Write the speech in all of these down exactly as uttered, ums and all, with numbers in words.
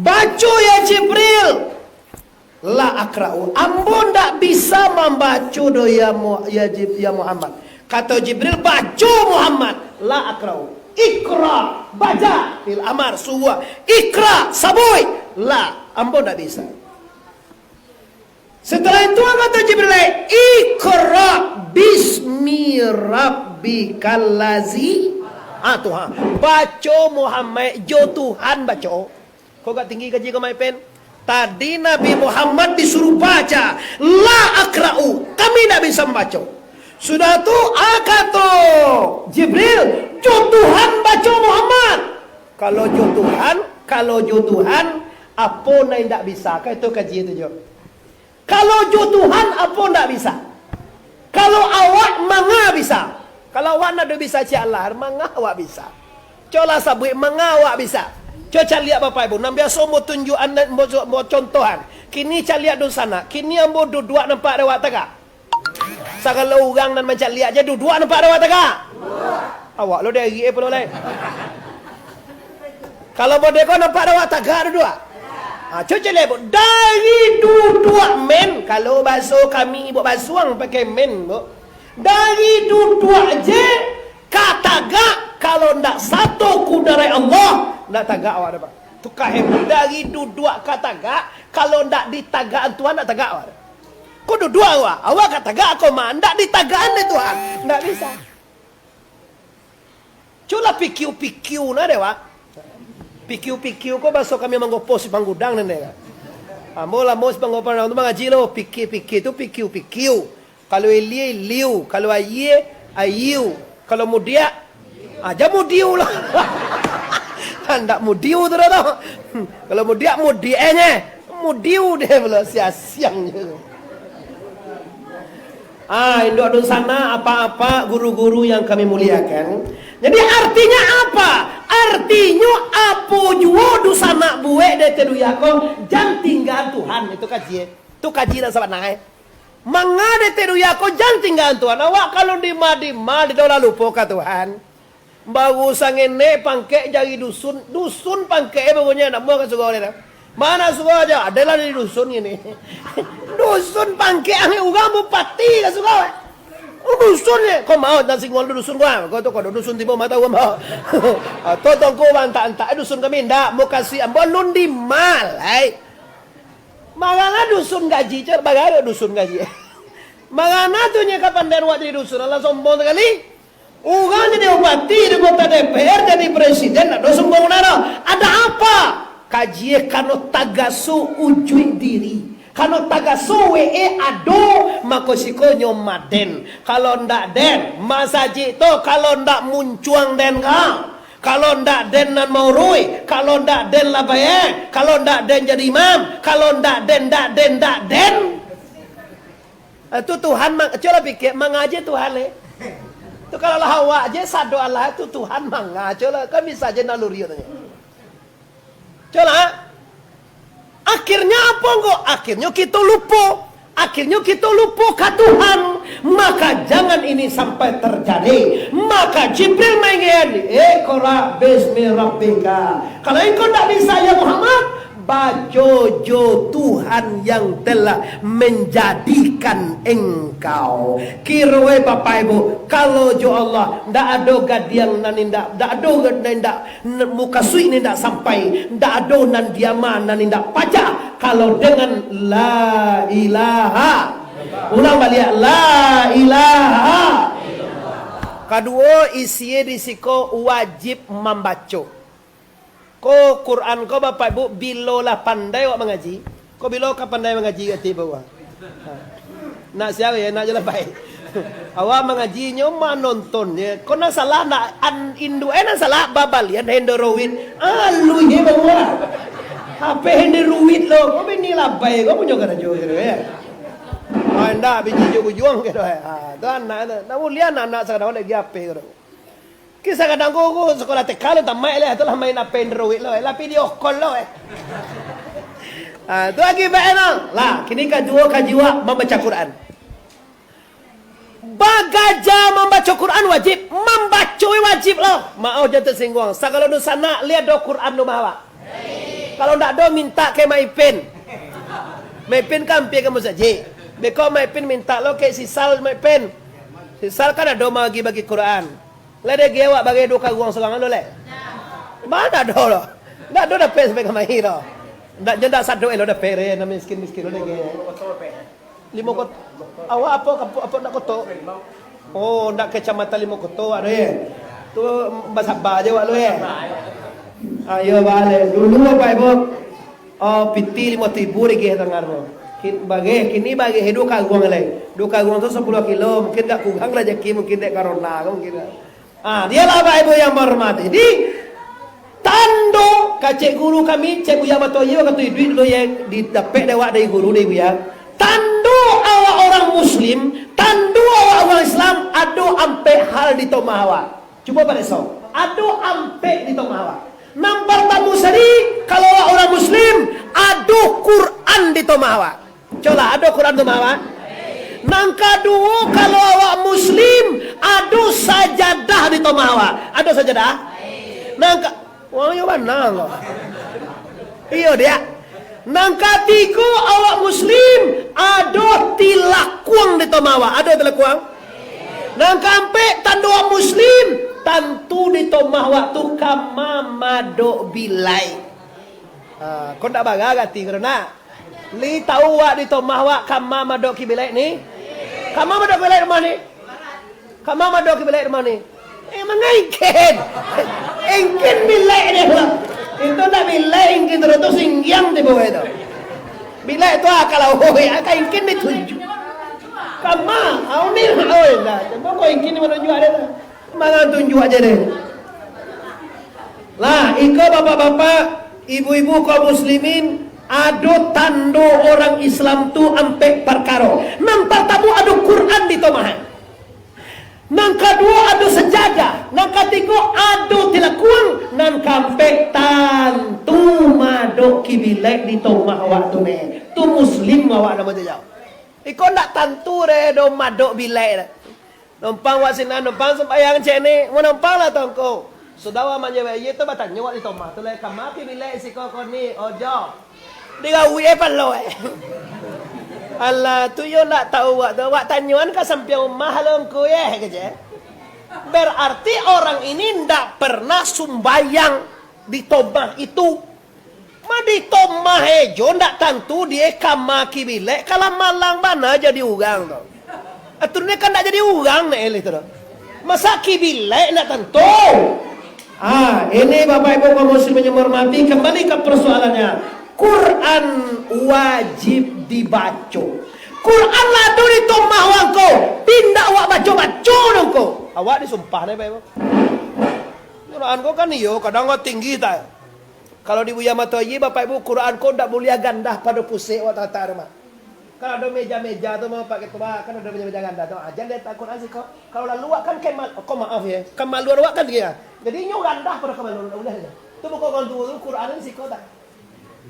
Baco, ya Jibril. La akra'u. Ambo ndak bisa mambaco doh, ya Mu-, ya Jib-, ya Muhammad. Kato Jibril, baco Muhammad. La akra'u. Ikra, baca. Fil amar, suruah. Ikra, sabuik. La, ambo ndak bisa. Setelah itu, kato Jibril, ikra bismi rabbikal lazi. Ah, tu, ha. Baco Muhammad, jo Tuhan baco. Kok agak tinggi kaji ko, my friend? Tadi Nabi Muhammad disuruh baca, la akra'u, kami ndak bisa mambaco. Sudah tu, ah, kato Jibril, jo Tuhan baco Muhammad. Kalau jo Tuhan, kalau jo Tuhan, apo nan indak bisa? Kan itu kaji tu jo. Kalau jo Tuhan, apo ndak bisa? Kalau awak manga bisa? Kalau awak ndak ado bisa ciek alah, manga awak bisa? Colah sabuik manga awak bisa. Co caliak Bapak Ibu, nan biaso ambo tunjuakan, ambo, ambo contohan. Kini caliak dunsanak, kini ambo duduak nampak dek awak tagak? Sagalo urang nan mancaliak je duduak nampak dek awak tagak? Awak lo dari eh pulo lai. Kalau model ko nampak dek awak tagak duduak? Ha, co caliak, Bu. Dari duduak men, kalau baso kami, Bu, basuang pakai men, Bu. Dari duduak je ka tagak, kalau ndak sato kudarat Allah, ndak tagak awak dek, Pak. Tu ka hebat. Dari duduak ka tagak, kalau ndak ditagakan Tuhan, ndak tagak awak dek. Ko duduak awak, awak ka tagak ko mah, ndak ditagakan dek Tuhan, ndak bisa. Cubolah pikiu-pikiu nah dek, Wak. Pikiu-pikiu ko baso kami manggopo si panggudang nan dek. Ambo lamo si panggudang tu mangaji lo, pikiu-pikiu tu pikiu-pikiu. Kalau ilie, iliu. Kalau ayie, ayiu. Kalau mudiak, ah, jan mudiu lah. Ndak mudiu tu dah tu. Kalau mudiak, mudiak eh nye. Mudiu deh pulo, siasiang je. Ah, induak dunsanak, apak-apak, guru-guru yang kami muliakan. Jadi, artinya apa? Artinyo, apo juo dunsanak buek di ateh dunia ko, jan tinggaan Tuhan. Itu kaji, eh. Itu kaji nan sabana, eh. Manga di ateh dunia ko, jan tinggaan Tuhan. Awak kalau dima-dima, di dolah lupo ka Tuhan. Baru sangenek pangkek jari dusun, dusun pangkek e bagonyo, nak muah ka surau deh tu. Mana surau ajo? Adolah di dusun kini. Dusun pangkek angek urang bupati ka surau, eh. Oh, dusun je. Ko mau nan singguang dusun ko, ah? Ko tu, ko dusun tibo mata urang, bah. Ah, tu tongko antak-antak, eh, dusun kami ndak, mukasuik ambo lun di malai. Mangana dusun gaji, cak, bagaro dusun gaji. Mangana tu nyo kapandaian wak jadi dusun, alah sombong sakali. Urang jadi bupati, jadi anggota D P R, jadi presiden, ado sombong bana. Ada apa? Kaji e, kano tagaso ujuik diri. Kano tagaso we e ado, mako siko nyo maden. Kalau ndak den, masajik tu kalau ndak muncuang den ka. Kalau ndak den nan mauruih, kalau ndak den labai e, kalau ndak den jadi imam, kalau ndak den, ndak den, ndak den. Ah, tu Tuhan mang-, cubolah pikia, manga je Tuhan, eh. Tu kalau lah awak je, sado alah tu Tuhan manga, cubolah, kan bisa je naluri katanya. Cubolah. Akhirnya apa, ngko? Akhirnya kita lupa. Akhirnya kita lupa ka Tuhan. Maka jangan ini sampai terjadi. Maka Jibril maingian, "Iqra bismi rabbika." Kalau engkau ndak bisa, ya Muhammad, baco jo Tuhan yang telah menjadikan engkau. Kiro e, Bapak Ibu, kalau jo Allah, ndak ado gadiang nan indak, ndak ado nan indak, n-, mukasuik nan indak sampai, ndak ado nan diama nan indak pacah, kalau dengan la ilaha. Ulang baliak, la ilaha. Kaduo, isi e di siko wajib mambaco. Ko Quran ko, Bapak Ibu, bilo lah pandai awak mangaji, ko bilo ka pandai mangaji ka tibo awak? Ha. Nak sia, ya, nak je lah baik. Awak mangaji nyo manonton je. Ko nan salah ndak an-, induak e nan salah, babalian Android. Aluih je bawa. H P Android lo. Ko bini labai ko punyo karajo gitu ya. Ah, ndak bini jo bujuang gitu ya. Ah, tu anak tu. Ndak buliah anak-anak sakadang lagi H P gitu. Kisah kadang guru sekolah T K lo tamaik lah, tu lah main H P Android lo, eh, lah video call lo, eh. Ah, tu akibat e no. Lah, kini kaduo kaji wak mambaca Quran. Bagaja mambaca Quran wajib, mambaco e wajib lo. Maoh jan tasingguang. Sagalo dunsanak, liek do Quran rumah awak. Kalau ndak ado, mintak ka Mak Ipin. Mak Ipin kan ampia ka musajik. Beko Mak Ipin mintak lo ka si Sal, Mak Ipin. Si Sal kan ado bagi-bagi Quran. Lah dek awak bagai duo karuang surang lo leh. Mano ado lo. Ndak ado dapek sampai kamari lo. Ndak, nyo ndak sadok lo dapek re, nan miskin-miskin lo dek. Limo Koto. Awak apo, apo, apo ndak Koto? Oh, ndak Kecamatan Limo Koto awak tu, ye. Tu basaba je awak tu, ye. Ayo baliak. Dulu apo ibu? Oh, piti limo ribu dek tangan tu. Kin-, bageh, kini bageh duo karuang lai. Duo karuang tu sapuluah kilo, mungkin agak kurang rajaki, mungkin dek corona ko mungkin. Ah, dialah Bapak Ibu yang bahormati. Jadi, tando kecek guru kami, Cek Buya Mato Aia, wakatu iduik dulu, ye, didapek dek awak dari guru, dari Buya. Tando awak urang Muslim, tando awak urang Islam, ado ampek hal di tomah awak. Cubo pareso, ado ampek di tomah awak. Nan partamo sari, kalau awak urang Muslim, ado Quran di tomah awak. Colah, ado Quran tu mah, Pak? Nan kaduo, kalau awak Muslim, ado sajadah di tomah awak. Ado sajadah? Nan ka-, wah, iyo bana lo. Iyo, diak. Nan katigo, awak Muslim, ado tilakuang di tomah awak. Ado tilakuang? Nan kaampek, tando awak Muslim, tantu di tomah awak tu kama madok bilai. Ha, ko ndak bara ati ko, nak? Lai tau wak di tomah wak kama madok kibilek ni? Kama madok kibilek rumah ni? Kama madok kibilek rumah ni? Eh, mangaikin. Ingkin bilek ni, wak. Itu ndak bilek, ingkin tu, tu singgiang di bawah itu. Bilek tu akal awak, ya, ka ingkin ditunjuk. Kama, au ni, oi, nah, cubo ko ingkin manunjuk ado tu. Mangan tunjuak je deh. Lah, iko bapak-bapak, ibu-ibu kaum muslimin, ado tando urang Islam tu ampek parkaro. Nan partamo ado Quran di tomah. Nan kaduo ado sajadah. Nan katigo ado tilakuang. Nan kaampek tantu madok kibilek di tomah awak tu neh. Tu muslim awak namo tu, jauh. Iko ndak tantu deh do madok bilek deh. Nompang wak sinan, nompang sumbayang cek ni, manompang lah tongko. Sudah wak manjawek, iyo tu batanyo wak di tomah tu lai, kama kibilek siko ko ni, ojo. Digawi eh palo eh. Alah, tu yo ndak tau wak tu, wak tanyoan ka sampiang rumah lo ngku ye, kecek. Berarti orang ini ndak pernah sumbayang di tomah itu. Ma di tomah ejo ndak tantu di kama kibilek, kalau malang bana jadi urang tu. Aturan ni kan ndak jadi urang nak eleh tu. Masa kibilek ndak tantu? Ah, ini Bapak Ibu kaum muslimin yang hormati, kembali ke persoalannya. Quran wajib dibaco. Quran lah ado di tomah wak ko, pindak wak baco-baco dong ko. Awak disumpah ni, Bapak Ibu. Quran ko kan iyo, kadang wak tinggi tak. Kalau di Buya Mato Aia, Bapak Ibu, Quran ko ndak buliah gandah pado pusek wak talatak tu mah. Kalau ado meja-meja tu mah, Pak Ketua, kan ado meja-meja gandah tu. Ah, jan diletak Quran siko. Kalau lalu wak kan kemal-, ko maaf ya, kemaluan wak kan dia. Jadi inyo gandah pado kemaluan, ndak buliah tu. Tu bukan urang tuo tu, Quran ni siko tak.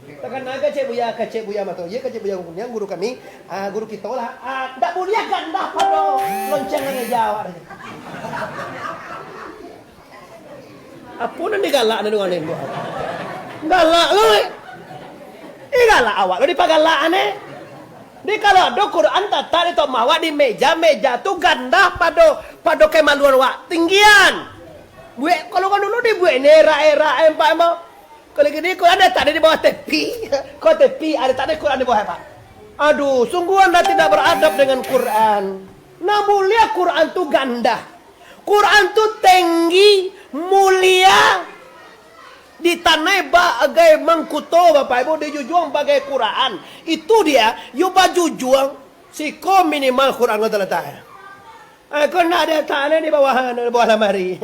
Takana ka Cek Buya, ka Cek Buya Mato Aia, ka Cek Buya Kuniang, guru kami, ah, guru kito lah. Ah, ndak buliah gandah pado lonceng nan meja awak tu. Apo nan digalak ni dengan ni? Galak lo, eh. Eh, galak awak lo dipagalak ni. Di kalau ado Quran tatak di tomah wak di meja, meja tu gandah pado, pado kemaluan wak. Tinggian. Buek, kalau kan dulu dibuek ni erak-erak, eh, empat emang. Kalau gini, Quran tatak di bawah tepi. Ko tepi, ado tatak Quran di bawah, Pak. Aduh, sungguh anda tidak beradab dengan Quran. Nah, mulia Quran tu gandah. Quran tu tinggi, mulia, ditanai bagai mangkuto, Bapak Ibu, dijujuang bagai Quran. Itu dia, yo bajujuang, siko minimal Quran ko talatak. Aku nak dilatak ni di bawah, di bawah lamari.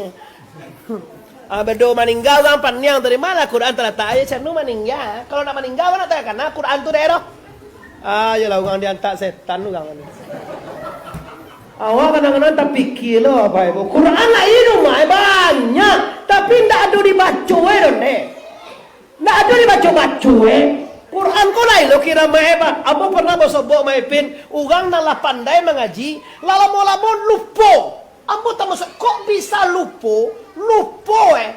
Ah, bado maningga urang paniang tadi, malah Quran talatak aja, canu maningga. Kalau nak maningga, nak takana Quran tu daerah. Ah, iyolah, urang diantak setan urang ni. Awak kadang-kadang tapikia lo, Bapak Ibu. Quran lah ado mah, eh, banyak. Tapi ndak ado dibaco, eh, don, eh. Ndak ado dibaco-baco, eh. Quran ko lai lo kiro mah, eh, Pak. Ambo pernah basobok, Mak Ipin, urang nan lah pandai mangaji, lah lamo-lamo lupo. Ambo tamasuak, kok bisa lupo? Lupo, eh.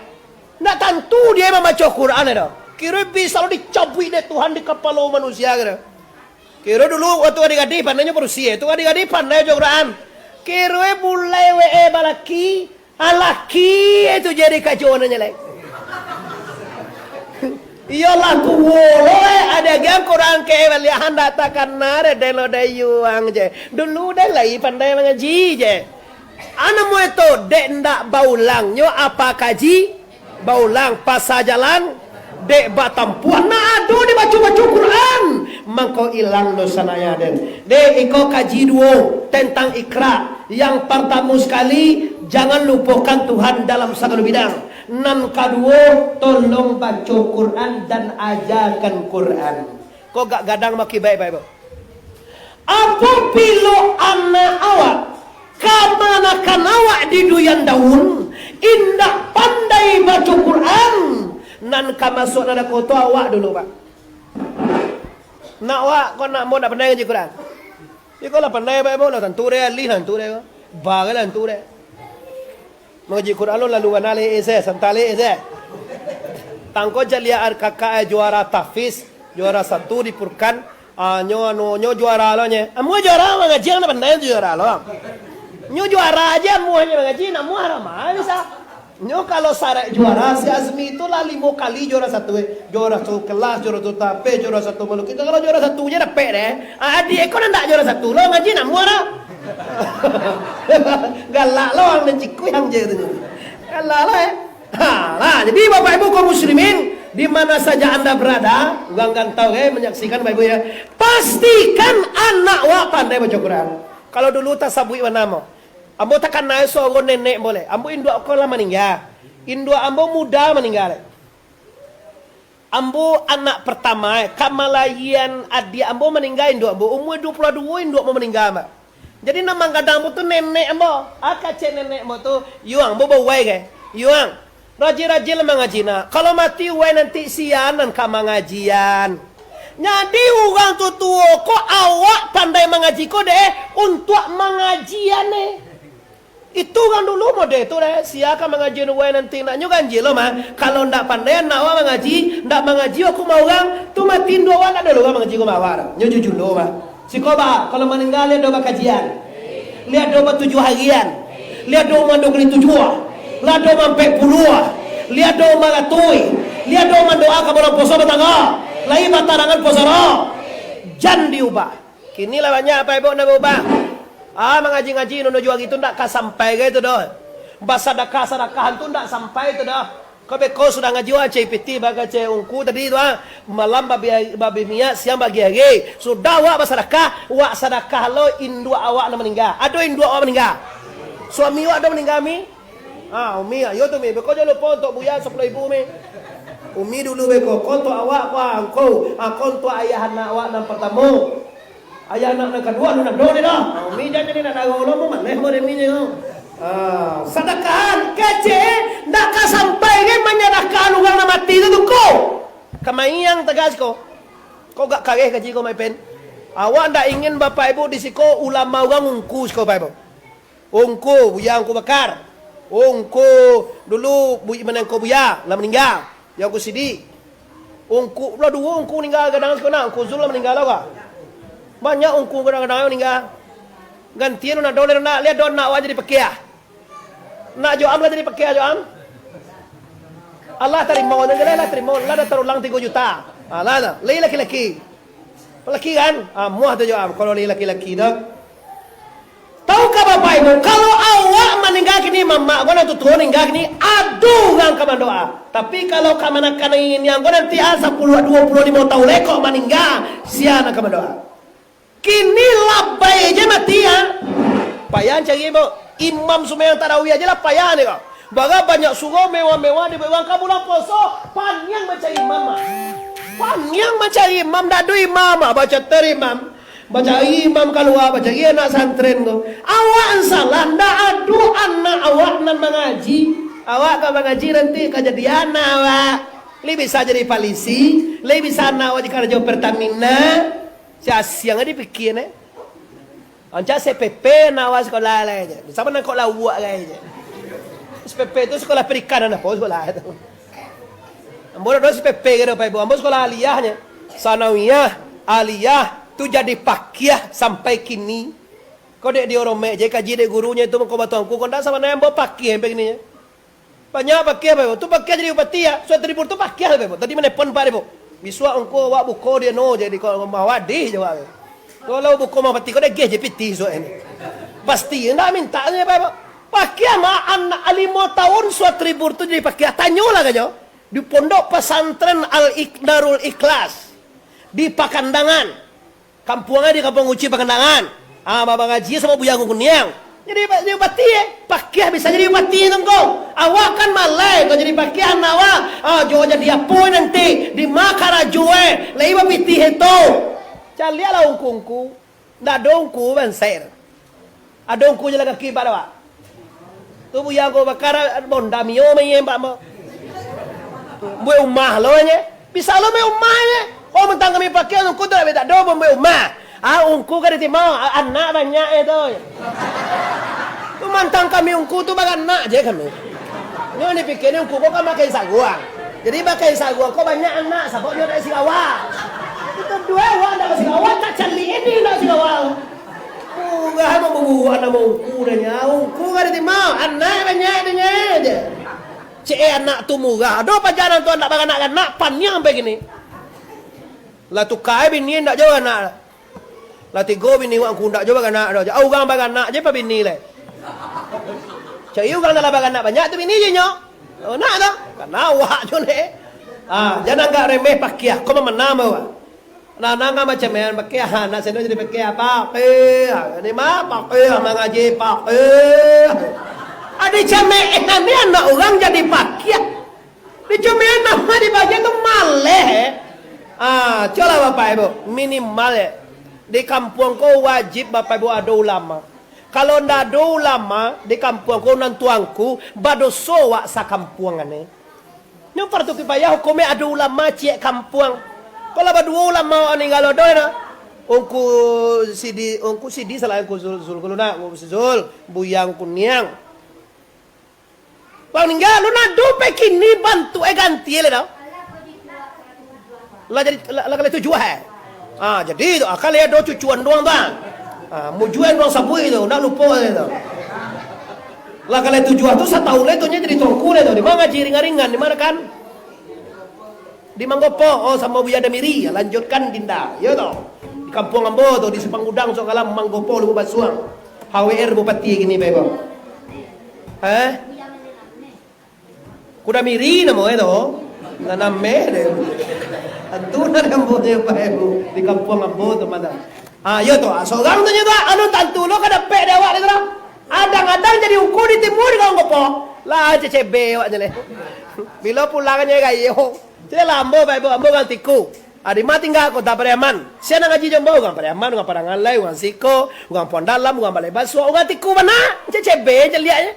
Ndak tantu dia mambaco Quran, eh, doh. Kiro bisa lo dicabuik dek Tuhan di kapalo manusia kiro. Kiro dulu waktu gadih-gadih pandainyo padusi, tu gadih-gadih pandai baco Quran. Kiro mulai we balaki, alaki itu jadi kajonyo lai. Iyolah tuo lo, eh, ado agian Quran ke baliak handak takana deh, deh lo dayuang je. Dulu deh lai pandai mangaji je. Anu mo itu, dek ndak baulangnyo apa kaji, baulang pasa jalan, dek batampuah, nak ado dibaco-baco Quran, mangko ilang dosa naya den. Dek, iko kaji duo tentang ikra. Yang partamo sakali, jangan lupokan Tuhan dalam sagalo bidang. Nan kaduo, tolong baco Quran dan ajakan Quran. Ko gak gadang makibaik, Bapak Ibu. Apabilo anak awak, kamanakan awak di Duyan Daun, indak pandai baco Quran, nan ka masuak narako tu awak dulu, Pak. Nak awak, ko nak mo nak pandai ngaji Quran? Iko lah pandai, Pak Ibu, lah tantu deh, alih lah tantu deh, ko. Ba lah tantu deh. Mangaji Quran lo lalu bana le, eh, seh, santa le, eh, seh. Tangko caliak kakak, eh, juara tahfiz, juara satu di Furqan. Ah, nyo, anu, nyo juara lo nye. Amuah juara mangaji, nak pandai tu juara lo. Nyo juara aja amuahnyo mangaji, nak amuah ramai bisa. Nyo kalau sarek juara, si Azmi tu lah limo kali juara satu, eh. Juara satu kelas, juara satu tapeh, juara satu malu. Kito kalau juara satu je dapek deh. Ah, adiak ko nan ndak juara satu lo, mangaji nak amuah lah. Galak lo ang nan cikui ang je tu. Galak lo, eh. Ha, lah, jadi Bapak Ibu kaum muslimin, di mana saja anda berada, urang rantau, eh, menyaksikan Bapak Ibu ya. Pastikan anak awak pandai baco Quran. Kalau dulu tasabuik bana mo. Ambo takana suaro nenek ambo lai. Ambo induak ko lah maningga. Induak ambo muda maningga lai. Ambo anak partamo, eh, kamalahian adiak ambo maningga induak ambo. Umua duo puluah duo induak ambo maningga, Mak. Jadi, nan manggadang ambo tu nenek ambo. Ah, kecek nenek ambo tu, "Yuang, ambo bauwai, gai. Yuang, rajin-rajin lah mangaji, nak. Kalau mati uwai nanti, sia nan ka mangajian." Jadi, urang tutuo ko awak pandai mangaji ko deh, untuak mangajian, eh. Itu urang dulu model tu deh, sia ka mangaji uwai nanti, nak nyo ganjil lo mah. Kalau ndak pandai anak awak mangaji, ndak mangaji awak ka umah urang, tu mati induak awak ndak ado lo urang mangaji ka umah awak. Nyo jujur lo mah. Siko ba, kalau maningga liak do bakajian. Liak do batujuah harian. Liak do mando kali tujuah. Liak do mampek puluah. Liak do maratuih. Liak do mandoa ka bulan puaso batangga. Lai batarangan puaso lo. Jan diubah. Kini lah banyak Bapak Ibu nan baubah. Ah, mangaji-ngaji nuno juo hari tu ndak ka sampai gai tu doh. Basadakah-sadakahan tu ndak sampai tu doh. Ko beko sudah ngaji, wah, cai pitih bagacai ungku tadi tu, ah. Malam babi, babi miak, siang bagi hari. Sudah wak basadakah, wak sadakah lo induak awak nan maningga. Ado induak awak maningga? Suami wak ado maningga, Mi? Ah, Umi, ayo tu, Mi. Beko jan lupo untuak Buya sapuluah ribu, Mi. Umi dulu beko, ko untuak awak, ko, ah, ko, ah, ko untuak ayah anak awak nan partamo. Ayah anak nan kaduo, anu nan doh ni dah. Ah, Umi jan jadi nak darah ulo, maneh mo demi nyo. Ah, sadakahan, kecek, ndak ka sampai ni manyadakahan urang nan mati tu, tu ko. Kamaiang tagas ko. Ko gak kareh kaji ko, my friend. Awak ndak ingin Bapak Ibu di siko ulama urang ungku siko, Bapak Ibu. Ungku, Buya Ungku Bakar. Ungku dulu, Bu-, Manangko Buya, lah maningga. Yo Ungku Sidik. Ungku, lah duo ungku maningga gadang siko nak. Ungku Zul lah maningga lah, ka. Banyak ungku gadang-gadang maningga. Gantian nan ado, lai nak, lai ado nak awak jadi pakiah. Nak jo am lah jadi pakiah jo am. Alah tarimo, nan jaleh lah tarimo, lah dah tarulang tigo juta. Alah, lah. Lai laki-laki. Laki kan? Ah, muah tu jo am, kalau lai laki-laki tu. Tahukah Bapak Ibu, kalau awak maningga kini, mamak ko nan tutuo maningga kini, ado urang ka mandoa. Tapi kalau kamanakan inyo ko nanti, ah, sapuluah, duo puluah limo taun lai kok maningga, sia nan ka mandoa? Kini labai je mati, ah. Payah cari, Bu. Imam sumbayang tarawih aja lah payah ni ko. Bara banyak surau mewah-mewah di urang ka bulan puaso, paniang mancari imam, ah. Paniang mancari imam, dak ado imam, ah. Baco teri imam. Bacari imam kalua, bacari anak santren tu. Awak nan salah, ndak ado anak awak nan mangaji. Awak ka mangaji nanti ka jadi anak awak. Lai bisa jadi palisi, lai bisa anak awak jadi karajo Pertamina. Sia-sia nggak dipikia, eh. Ancak S P P anak awak sekolah lai je. Sama nangkok lauak lai je. S P P tu sekolah perikanan apo sekolah tu. Ambo dak doh S P P ka do, Pak Ibu. Ambo sekolah aliyah nyo. Sanawiyah, aliyah, tu jadi pakiah sampai kini. Ko dek di Oromek je kaji dek gurunyo tu, mangko batuangku, ko ndak sabananyo ambo pakiah sampai kini nyo. Banyak pakiah, Pak Ibu. Tu pakiah jadi bupati, ya. Suat Tribur tu pakiah, Pak Ibu. Tadi manepon Pak Ibu. Bisuak angku awak buko di anu je, di ko-, rumah wadih je awak. Kalau buko rumah bupati, ko dageh je pitih suat ini. Pasti, ndak minta je, Pak Ibu. Pakiah mah anak limo tahun Suat Tribur tu jadi pakiah. Tanyolah ka jo. Di Pondok Pesantren Al-Ik-, Darul Ikhlas di Pakandangan. Kampuang di Kampuang Uci Pakandangan. Ah, ba-, bangaji samo Buya Angku Kuniang. Jadi, ba-, jadi bupati, eh. Pakiah bisa jadi bupati tu, ngko. Awak kan malai, kau jadi pakiah anak awak. Ah, jo jadi apo nanti? Di ma karajo, eh? Lai bapitih itu. Caliaklah ungku-ungku. Ndak ado ungku bansaik tu. Ado ungku jalan kaki, Pak, dak, Pak? Tu Buya Angku Bakar, Honda Mio main, Pak, mo. Buek umah lo, nye. Bisa lo buek umah, nye. Oh, mantang kami pakiah ungku tu, tapi tak ado buek umah. Ah, ungku ka ditimau, a-, anak banyak, eh, tu. Tu mantang kami ungku tu baranak je kami. Nyo dipikia ni ungku ko kan bakain saguang. Jadi bakain saguang ko banyak anak, sabab nyo dak sigawa. Itu duo awak dak sigawa, tak caliak ni dak sigawa. Murah amat bubuak namo ungku dah nyo. Ungku ka ditimau, anak banyak dah nyo je. Cek eh, anak tu murah. Ado paja nan tu anak baranak-anak, paniang sampai kini. Lah tuka eh bini ndak jauh anak. Lah tigo bini wak angku ndak jo baranak doh. Ah, urang baranak je pabini lai. Cari urang dalam baranak banyak tu bini je nyo. Oh, nak tu. Kana awak jo ne. Ah, jan anggap remeh pakiah. Ko mamanam awak. Nah, nah, nggak macam main pakiah. Anak seno jadi pakiah. Pakiah. Ni mah pakiah mangaji pakiah. Adi cemeeh ni anak urang jadi pakiah. Dicumian nama dibagian tu maleh, eh. Ah, cubolah Bapak Ibu, minimal, eh. Di kampuang ko wajib Bapak Ibu ado ulama. Kalau ndak ado ulama di kampuang ko, nan tuangku, badoso wak sakampuangan, eh. Nyo fardu kifayah hukumnyo ado ulama ciek kampuang. Kalau baduo ulama wak ninggal ado, eh, nah. Ungku Sidi, Ungku Sidi salah, Ungku Zul, Zul, Zul, Zul, Buya Angku Kuniang. Wang ningga, lu nado pe kini bantuak e ganti le tau. Lah jadi, lah, lah kali tujuah, eh. Ah, jadi tu, ah, kali ado cucuan doang tu, ah. Ah, mujuan doang sabuik tu, ndak lupo tu. Lah kali tujuah tu, satahun le tu nyo jadi tuangku le tu. Di ma ngaji ringan-ringan, di ma kan? Di Manggopo, oh, samo Buya Damiri, lanjutkan Dinda, yo toh. Di kampuang ambo tu, di Simpang Gudang, Sukalam, Manggopo, Lubuk Basuang. H W R Bupati kini, Pak Ibu. Eh? Kuda Miri namo e tu. Nanam meh deh. Tantu nan ambo nyo, Pak Ibu, di kampuang ambo tu mah. Ah, yo tu, ah, sorang tu nyo tu, ah, anu tantu lo ka dapek dek awak tu lah. Adang-adang jadi ungku di timur di Manggopo. Lah, C C B awak je leh. Bilo pulang nyo gayo. Caliak lah ambo, Pak Ibu, ambo urang Tiku. Ah, di ma tingga Kota Pariaman. Sia nan ngaji jo ambo, urang Pariaman, urang Padang Alai, urang Siko, urang Puang Dalam, urang Balai Basuak, urang Tiku bana. C C B caliak je.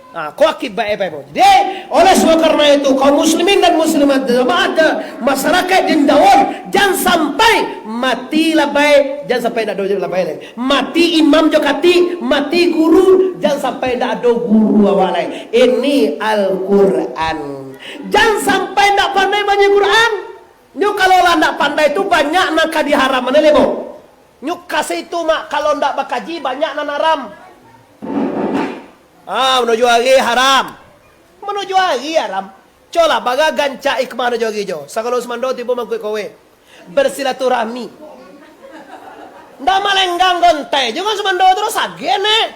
Ah, ko akibat e, Pak Ibu. Jadi, oleh sebab karena itu, kaum muslimin dan muslimat, jamaah, masyarakat di Daun, jan sampai mati labai, jan sampai ndak ado labai lai. Mati imam jo katik, mati guru, jan sampai ndak ado guru awak lai. Ini Al-Quran. Jan sampai ndak pandai baca Quran. Nyo kalau lah ndak pandai tu banyak nan ka diharamkan lai, bo. Nyo kasih tu mak, kalau ndak bakaji banyak nan haram. Ah, manuju hari haram. Manuju hari haram. Colah, bara gancak hikmah manuju hari jo. Sagalo sumando tibo mangkuik kowe. Bersilaturahmi. Ndak malenggang gontai jo sumando tu, sagian, eh.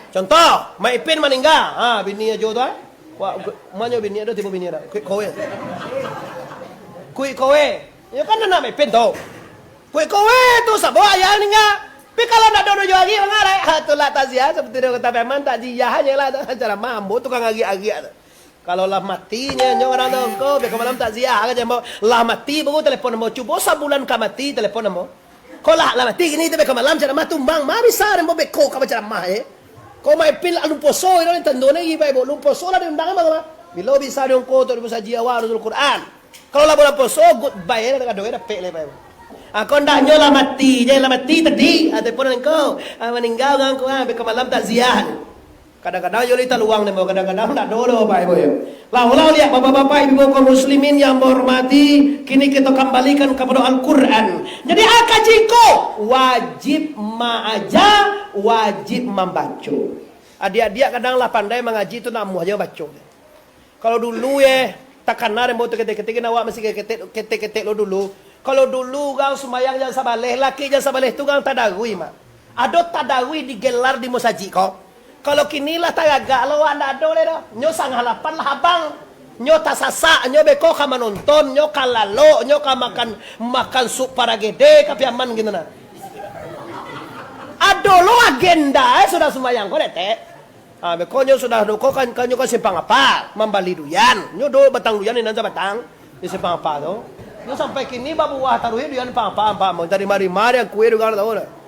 Contoh, Mak Ipin maningga. Ha, bini ajo tu, eh. Wah, manyo bini ado, tibo bini ado. Kuik kowe. Kuik kowe. Yo kan anak Mak Ipin tu. Kuik kowe tu, sabo ayah ningga. Tapi kalau ndak ado jo hari, mangarai. Ha, tu lah takziah, seperti di Kota Pariaman, takziah je lah tu. Cara mambo tukang agiak-agiak tu. Kalau lah mati nyo, nyo urang tu, ko beko malam takziah, kan, ambo. Lah mati, baru telepon ambo. Cubo sabulan ka mati, telepon ambo. Ko lah, lah mati kini tu, beko malam ceramah tumbang. Ma bisa ambo beko ka baceramah, eh. Ko Mak Ipin lah alun poso, ino ni tando ni, Pak Ibu. Alun poso lah diundang ambo, mah. Bilo bisa di ungku tu, di musaji awak, Nuzul Quran. Kalau lah bulan poso, goodbye, eh, lah kado, eh, dapek lah, Pak Ibu. Ah, ko ndak nyo lah mati, je lah mati tadi. Ah, telepon engko. Ah, maningga urang ko, ah, beko malam takziah. Kadang-kadang yo lita luang deh, kadang-kadang ndak ado doh, Bapak Ibu, yo. Lah, ulang liek, Bapak-bapak, Ibu-ibu kaum muslimin yang ambo hormati, kini kita kambalikan kapada Al-Quran. Jadi, a kaji ko, wajib maaja, wajib mambaco. Adiak-adiak kadang lah pandai mangaji tu, namuah jo baco. Kalau dulu, yeh, takana dek ambo tu ketek-ketek, awak masih ketek-ketek, ketek-ketek lo dulu. Kalau dulu urang sumbayang jam sabaleh, laki jam sabaleh tu urang tadarui, mak. Ado tadarui digelar di musajik ko. Kalau kini lah taragak lo, awak ndak ado lai doh. Nyo sangah lapan lah abang. Nyo tasasak, nyo beko ka manonton, nyo ka lalok, nyo ka makan, makan sup paragede, ka Piaman gitu nah. Ado lo agenda, eh, sudah sumbayang ko, detek. Ah, beko nyo sudah duko kan, kan nyo ka Simpang Apa, mambali duyan. Nyo do batang duyan inan sabatang di Simpang Apa tu. Nyo sampai kini babuah taruih duyan Simpang Apa, Apa. Mau tarima-rima dek kue tu kan tau lah.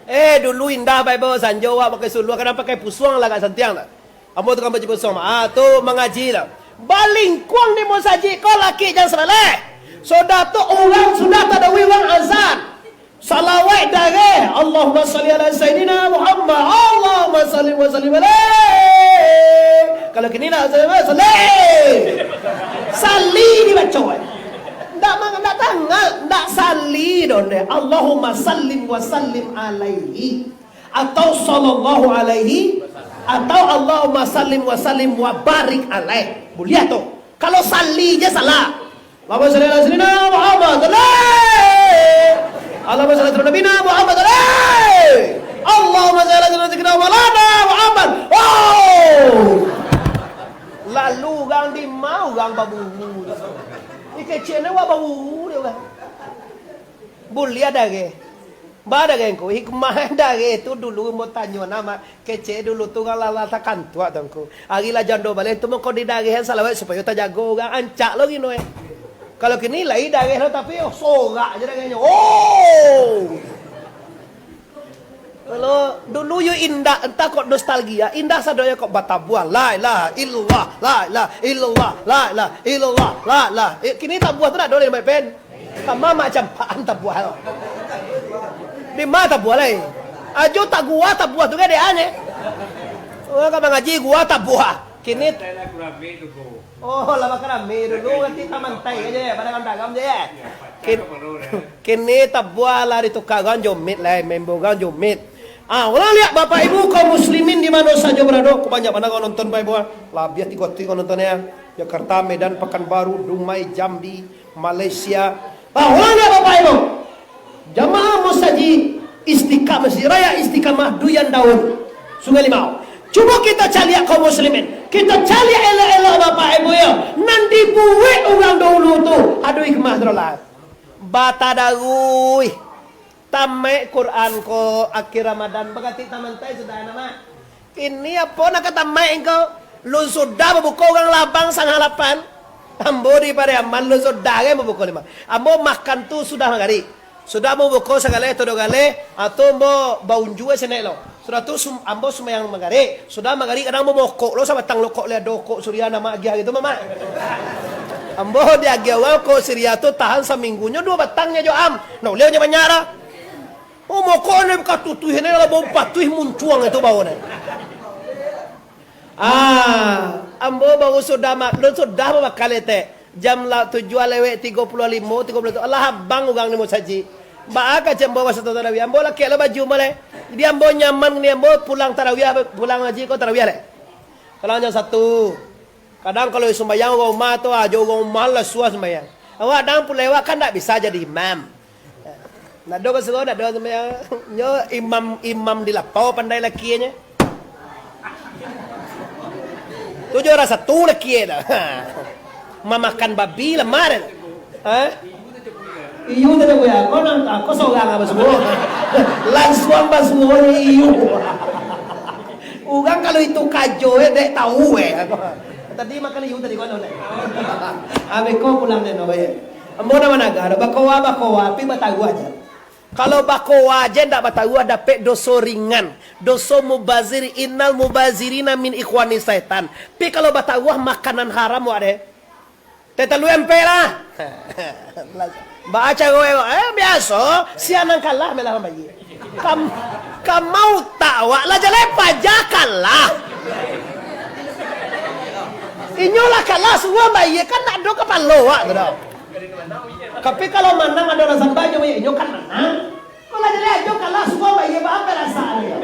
Eh, dulu indah bae, bawa sanjo awak pakai suluah, kadang pakai pusuang lah agak santiang lah. Ambo tu kan baju pusuang, ah, tu mangaji lah. Balingkuang di musajik ko laki jam sabaleh. Sudah tu urang sudah tadawai urang azan. Salawat dareh, Allahumma salli ala Sayyidina Muhammad, Allahumma salli wa sallim alaih. Kalau kini nak salawat, salli. Salli dibaco, eh. Ndak mang-, ndak tangal, ndak salli doh, deh. Allahumma sallim wa sallim alaihi. Atau sallallahu alaihi, atau Allahumma sallim wa sallim wa barik alaih. Buliah tu. Kalau salli je salah. Allahumma salli ala sayyidina Muhammad. Salli. Allahumma salli ala nabina Muhammad. Salli. Allahumma salli ala sayyidina Maulana Muhammad. Oh. Lalu urang di ma urang baburu. Di kecek ni wak baburu dia urang. Buliah dareh. Ba dareh ngku, hikmah dareh tu dulu ambo tanyo namo. Kecek dulu tu urang lah, lah takantuak tu ngku. Ari lah jando baleh tu mangko didarehan salawat supayo tajago urang ancak lo gino, eh. Kalau kini lai dareh lo tapi, oh, sorak je darehnyo. Oh! Kalau dulu yo indak, antah kok nostalgia, indah sadonyo kok batabuah. La ilaha illallah, la ilaha illallah, la ilaha illallah, la ilaha. Eh, kini tabuah tu ndak ado lai, my friend. Kama mak campakan tabuah tu. Di ma tabuah lai? Ajo taguah tabuah tu kan dek ane. Urang ka mangaji guah tabuah. Kini, oh, lah bakarami dulu, nanti tamantai aja ya, pada dalam je ya. Kin-, kini tabuah lah ditukar urang jomit lai, member urang jomit. Ah, ulang liek Bapak Ibu kaum muslimin di mano sajo barado, kok banyak bana urang nonton Bapak Ibu, ah. Labiah tigo ratus urang nonton ya. Jakarta, Medan, Pekanbaru, Dumai, Jambi, Malaysia. Ah, ulang liek Bapak Ibu. Jamaah Masjid Istiqamah, Masjid Raya Istiqamah Duyan Daun, Sungai Limau. Cubo kito caliak kaum muslimin. Kito caliak elok-elok Bapak Ibu yo. Nan dibuek urang dahulu tu, ado hikmah tu lah. Batadaruih. Tamaik Quran ko akhir Ramadan, bagati tamantai sudah nama. Kini apo nak ka tamaik ko? Lun sudah babuko urang labang sangah lapan. Ambo di Pariaman lun sudah kan babuko lima. Ambo makan tu sudah magarik. Sudah ambo buko sagaleh, todo galeh, ah, tu ambo baunjua sinek lo. Sudah tu sum-, ambo sumbayang magarik. Sudah magarik kadang ambo mokok lo sabatang lokok le ado kok suria nama agiah gitu, Mamak. Ambo diagiah urang kok suria tu tahan saminggunyo duo batangnyo jo am. Nah, uliahnyo banyak dah. Oh, mokok ni katutuih ni lah bau patuih muncuang itu bau ni. Ah, ambo baru sudah ma-, lun sudah babakal etek. Jam la-, tujuah lewek tigo puluah limo, tigo puluah tu. Alah abang urang ni musajik. Baa ka jam bawah satu tarawih. Ambo lakek lah baju ambo lai. Jadi ambo nyaman ni ambo pulang tarawih, pulang ngaji ko tarawih lai. Kadang jam satu. Kadang kalau sumbayang urang rumah tu, ah, jo urang rumah lah suah sumbayang. Awak dang pulai awak kan ndak bisa jadi imam. Ndak ado ka suruah, ndak ado sampai, nyo imam, imam di lapau pandai lakienyo. Tu juara satu lakienyo. Mamakan babi lamar. Ha? Iyo, tidak boleh. Kau nang, kau seorang apa semua? Langsung apa semua iyo. Urang kalau itu kajo, eh, dek tahu, eh. Tadi makan iyo tadi kau nolak. Abis kau pulang dek no, eh. Ambo nak managa, bakoa, bakoa, tapi bataruah aja. Kalau bakoa aja ndak bataruah, dapek doso ringan. Doso mubazir, innal mubazirina min ikhwani syaitan. Pi kalau bataruah makanan haram wak deh. Teh talua ampek lah. Baa caro, eh, biaso, sia nan kalah malah mambayia. Kam-, Ka mau tak awak lah, jaleh paja kalah. Inyo lah kalah, suruah bayia, kan ndak ado kapalo awak tu doh. Tapi kalau manang ado rasan banyak, inyo kan manang. Kalau jaleh ajo kalah, suruah bayia, baa parasaan inyo?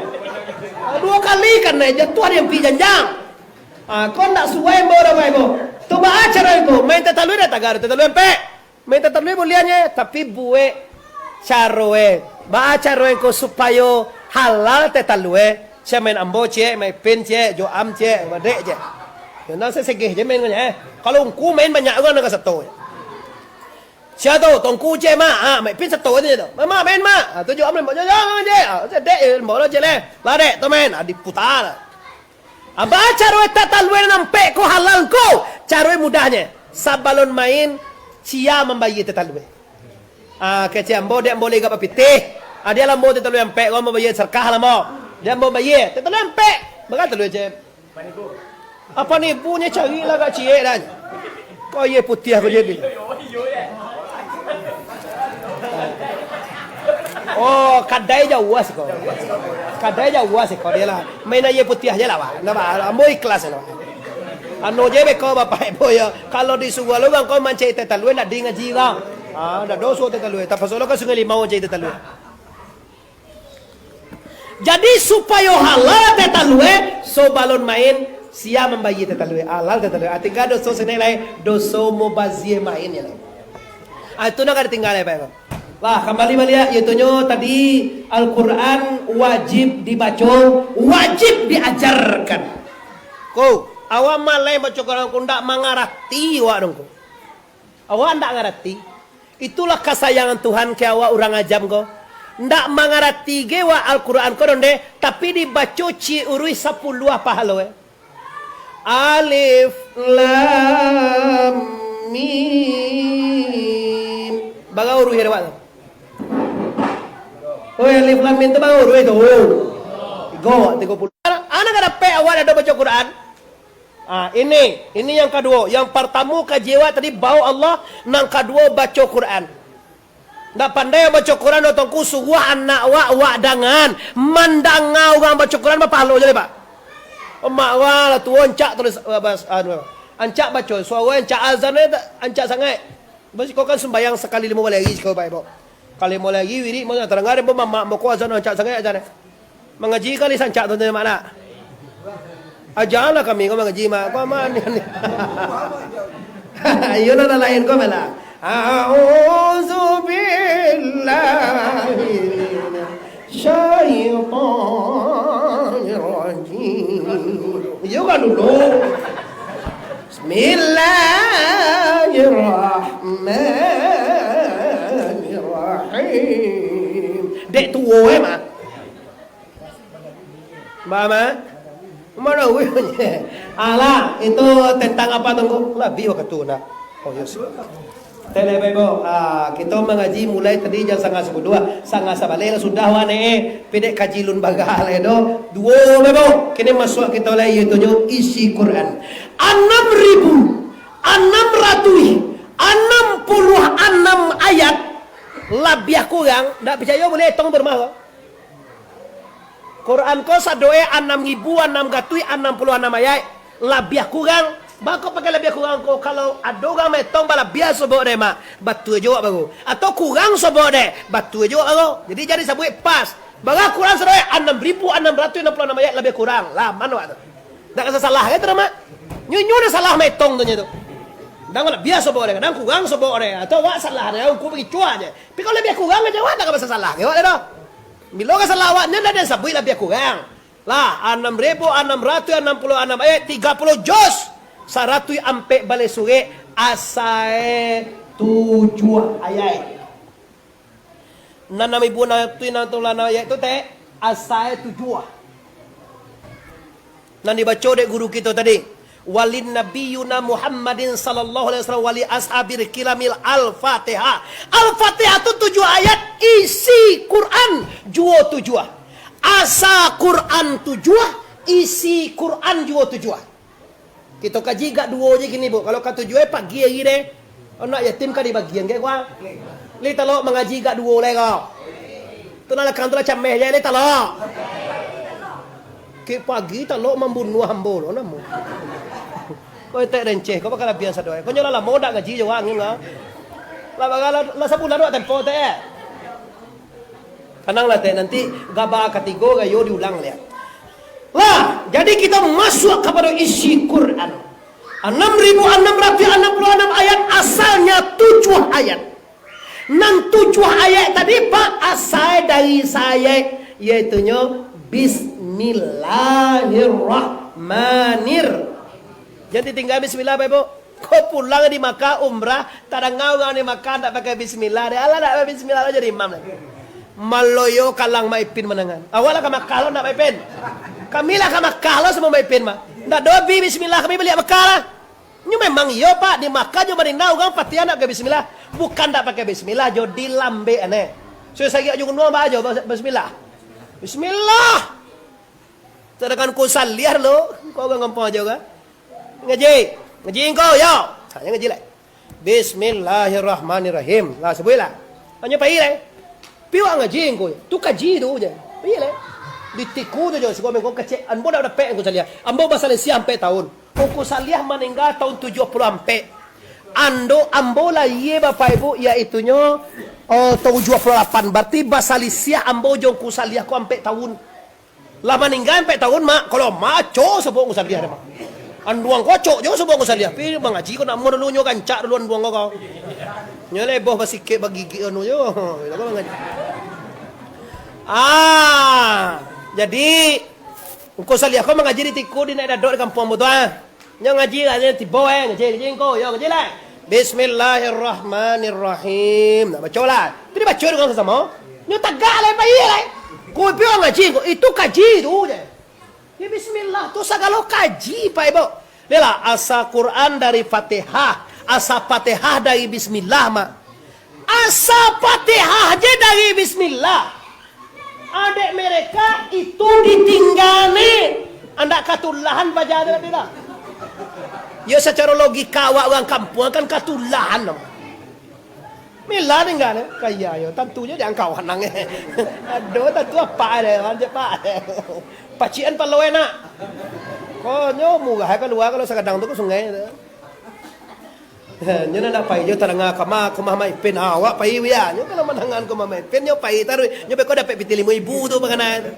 Duo kali kan naik jatuah di ampia janjang. Ah, ko ndak suai ambo doh, Bapak Ibu. Tu baa caro ko, main teh talue dek tagak, teh talue ampek. Main teh talue buliahnyo, tapi buek caroe. Baa caroe ko supayo halal teh talue? Sia main ambo ciek, main Ipin ciek, jo am ciek, badek ciek. Yo, nan sasegeh je main ko nyo, eh. Kalau ungku main banyak urang nan ka sato. Sia tu, tongku ciek, Mak. Ah, main Ipin sato je tu. Mak, main, Mak. Ah, tu jo am, jo, jo, jo, je. Ah, dek, eh, ambo lo ciek leh. Lah, dek, tu main. Ah, diputa lah. Baa caro teh talue nan ampek ko halal ko? Caronyo mudahnyo, sabalun main, sia mambayia teh talue. Ah, kecek ambo, dek ambo lai agak bapitih. Ah, dia lah ambo teh talue ampek ko, ambo bayia sarakah lah ambo. Dek ambo bayia, teh talue ampek. Bara talue, Cep? Apan ibunyo cari lah agak ciek dah. Ko aia putiah ko jadi. Oh, kadai jauah siko. Kadai jauah siko dia lah. Main aia putiah je lah, Pak. Nah, Pak, ambo ikhlas lah, Pak. Anu je beko Bapak Ibu yo. Kalau disuruah lo urang ko mancari teh talue, ndak di ngaji urang. Ah, ndak doso teh talue. Tapaso lo ka Sungai Limau mancari teh talue. Jadi, supayo halal teh talue, sabalun main, sia mambayia teh talue, halal teh talue. Ah, tingga doso sinan lai, doso mubazia main yo lai. Ah, itu nan ka ditingga lai, Pak. Lah, kambali baliak, yo, itunyo tadi, Al-Quran wajib dibaco, wajib diajarkan. Ko, awak maleh baco Quran ko ndak mangarati awak dong ko. Awak ndak ngarati. Itulah kasayangan Tuhan ka awak urang ajam ko. Ndak mangarati ge awak Al-Quran ko donde, tapi dibaco ciek uruih sapuluah pahalo, eh. Alif Lam Mim. Bara uruih awak tu? Oi, Alif Lam Mim tu bara uruih tu? Tigo, tigo puluah. Anak ka dapek awak ado baco Quran? Ah, ini, ini yang kaduo. Yang partamo kaji awak tadi, bao Allah, nan kaduo baco Quran. Ndak pandai baco Quran, Tuangku, suruah anak awak, awak dangan. Mandanga urang baco Quran, bapahalo je lai, Pak. Mak awak lah tuo, ancak tulis, ah, bas-, anu, ancak baco, suaro ancak azan, eh, ancak sangaik. Bas, iko kan sumbayang sakali limo baleh ari, siko, Pak, Ibu. Kali limo baleh ari, wirik, mau tadanga, dek mamak, boko azan, ancak sangaik azan, eh. Mangaji kali sancak tu, Mak, nak? Ajalah kami ko mangaji, Mak. Ko aman ni. Iyo lah, lain ko, Mak, lah. A'udzubillahi minasyaitonirrajim. Iyo kan dulu. Bismillahirrahmanirrahim. Dek tuo, eh, Mak. Paham, eh? Mana wih? Alah, itu tentang apa tu, Ngku? Labiah wakatu, nak. Oh, ya, sudah. Tadi, Bapak Ibu, ah, kita mangaji mulai tadi jam satangah sapuluah, satangah sabaleh lah sudah, wah, ni, eh. Pidek kaji lun bagah, lah, do. Duo, Bapak Ibu. Kini masuk kita lah, iaitu nyo isi Quran. Anam ribu, anam ratuih, anam puluah anam ayat, labiah kurang, ndak picayo, boleh etong di rumah, ko. Quran ko sadoe anam ribu anam ratuih anam puluah anam ayat, labiah kurang. Baa kok pakai labiah kurang ko? Kalau ado urang maetong balabiah sobok dek, Mak, batua jo awak baru. Atau kurang sobok dek, batua jo awak baru. Jadi, jan disabuik pas. Bara Quran sadoe anam ribu anam ratuih anam puluah anam ayat labiah kurang. Lah, mano awak tu? Ndak ka sasalah ka tu, Mak? Nyo, nyo nan salah maetong tu, nyo tu. Kadang labiah sobok dek, kadang kurang sobok dek. Atau awak salah dek, ukur bagitu aja. Tapi kalau labiah kurang aja, awak ndak ka basasalah ka awak tu. Bilo ka salah awak, nyo lah den sabuik labiah kurang. Lah, anam ribu anam ratuih anam puluah anam ayat, tiga puluh juz, saratuih ampek baleh surek, asae tujuah ayat. Nan anam ribu anam ratuih anam puluah anam ayat tu, teh, asae tujuah. Nan dibaco dek guru kito tadi, walin nabiyuna Muhammadin sallallahu alaihi wasallam wali ashabil kiramil Al-Fatihah. Al-Fatihah tu tujuah ayat, isi Quran juo tujuah. Asa Quran tujuah, isi Quran juo tujuah. Kito kaji gak duo je kini, Bu. Kalau ka tujuah, eh, pagi hari deh. Anak yatim ka dibagian ke, kuah? Li talok mangaji gak duo lai ko. Tu lah lakang tu lah cameh je lai talok. Kek pagi talok mambunuah ambo lo namo. Ko etek renceh, ko bakalabiahan sado ai. Ko nyo lah lamo dak ngaji jo wak angin lah. Lah, lah, lah, lah sabulan wak tempo tek. Tananglah tek, nanti gaba katigo gayo diulang liak. Lah, jadi kita masuk kapado isi Quran. Anam ribu anam ratuih anam puluah anam ayat, asalnya tujuah ayat. Nan tujuah ayat tadi, Pak, asal dari saayat, yaitunyo Bismillahirrahmanir-. Jan ditingga bismillah, Bapak Ibu. Ko pulang di Makkah umrah, tadanga urang di Makkah ndak pakai bismillah, deh. Alah, ndak pakai bismillah, lah jadi imam lah. Maloyo kalang Mak Ipin manangan. Awak lah ka Makkah lo, ndak Mak Ipin? Kami lah ka Makkah lo, samo Mak Ipin mah. Ndak dobi bismillah, kami baliak Makkah lah. Nyo memang iyo, Pak, di Makkah jo Madinah urang Fatihah ndak pakai bismillah. Bukan ndak pakai bismillah, jo dilambek aneh. Sudah sagiak jo gunuang, ba ajo bismillah. Bismillah. Sadangkan ko saliah lo, ko urang kampuang ajo kan. Ngaji, ngaji engkau, yo. Hanya ngaji lah. Bismillahirrahmanirrahim. Lah, sabuiklah. Hanyo pai lah. Piwak ngaji engkau, tu kaji tu je. Pai lah. Di tiku tu je, siko mengko kecek. Ambo dak dapek engkau saliah. Ambo basalisiah ampek tahun. Ungku Saliah maningga tahun tujuah puluah ampek. Ando ambo lahia, Bapak Ibu, yaitunyo, oh, tahun tujuah puluah lapan. Bararti basalisiah ambo jo Ungku Saliah ko ampek tahun. Lah maningga ampek tahun, Mak. Kalau Mak, acok sabuik Ungku Saliah deh, Mak. Anduang ko acok jo sabuik Ungku Saliah. Pi mangaji ko nak amuah dulu, nyo gancak dulu anduang ko, ko. Nyo leboh basikek bagigik anu jo. Ah, jadi Ungku Saliah ko mangaji di tiku di Naik Dadok di kampuang ambo tu, ah. Nyo ngaji lah, nyo tibo, eh, ngaji, ngaji engkau, yo, ngaji lah. Bismillahirrahmanirrahim. Nak baco lah. Tu dibaco dengan sasamo. Nyo tagak lah, pai lah. Ko pi urang ngaji ko, itu kaji tu je. Ya, bismillah tu sagalo kaji, Pak Ibu. Dia lah, asa Quran dari Fatihah, asa Fatihah dari bismillah, Mak. Asa Fatihah je dari bismillah. Adek mereka itu ditingga ni. Andak katulahan paja tu tadi lah. Yo, sacaro logika awak urang kampuang kan katulahan. Mila tingga ni. Kaya yo, tantu je di angkau anang. Aduh, tantu apa ada, manja, Pak. Pacian palo enak. Ko nyo murah kalua kalau sagadang tu ke sungai tu. Nyo nan dak pai jo tadanga kama, ka rumah Mak Ipin. Ah, awak pai, wia. Nyo kalau mandangan ka rumah Mak Ipin, nyo pai taruih. Nyo beko dapek pitih limo ibu tu bakana tu.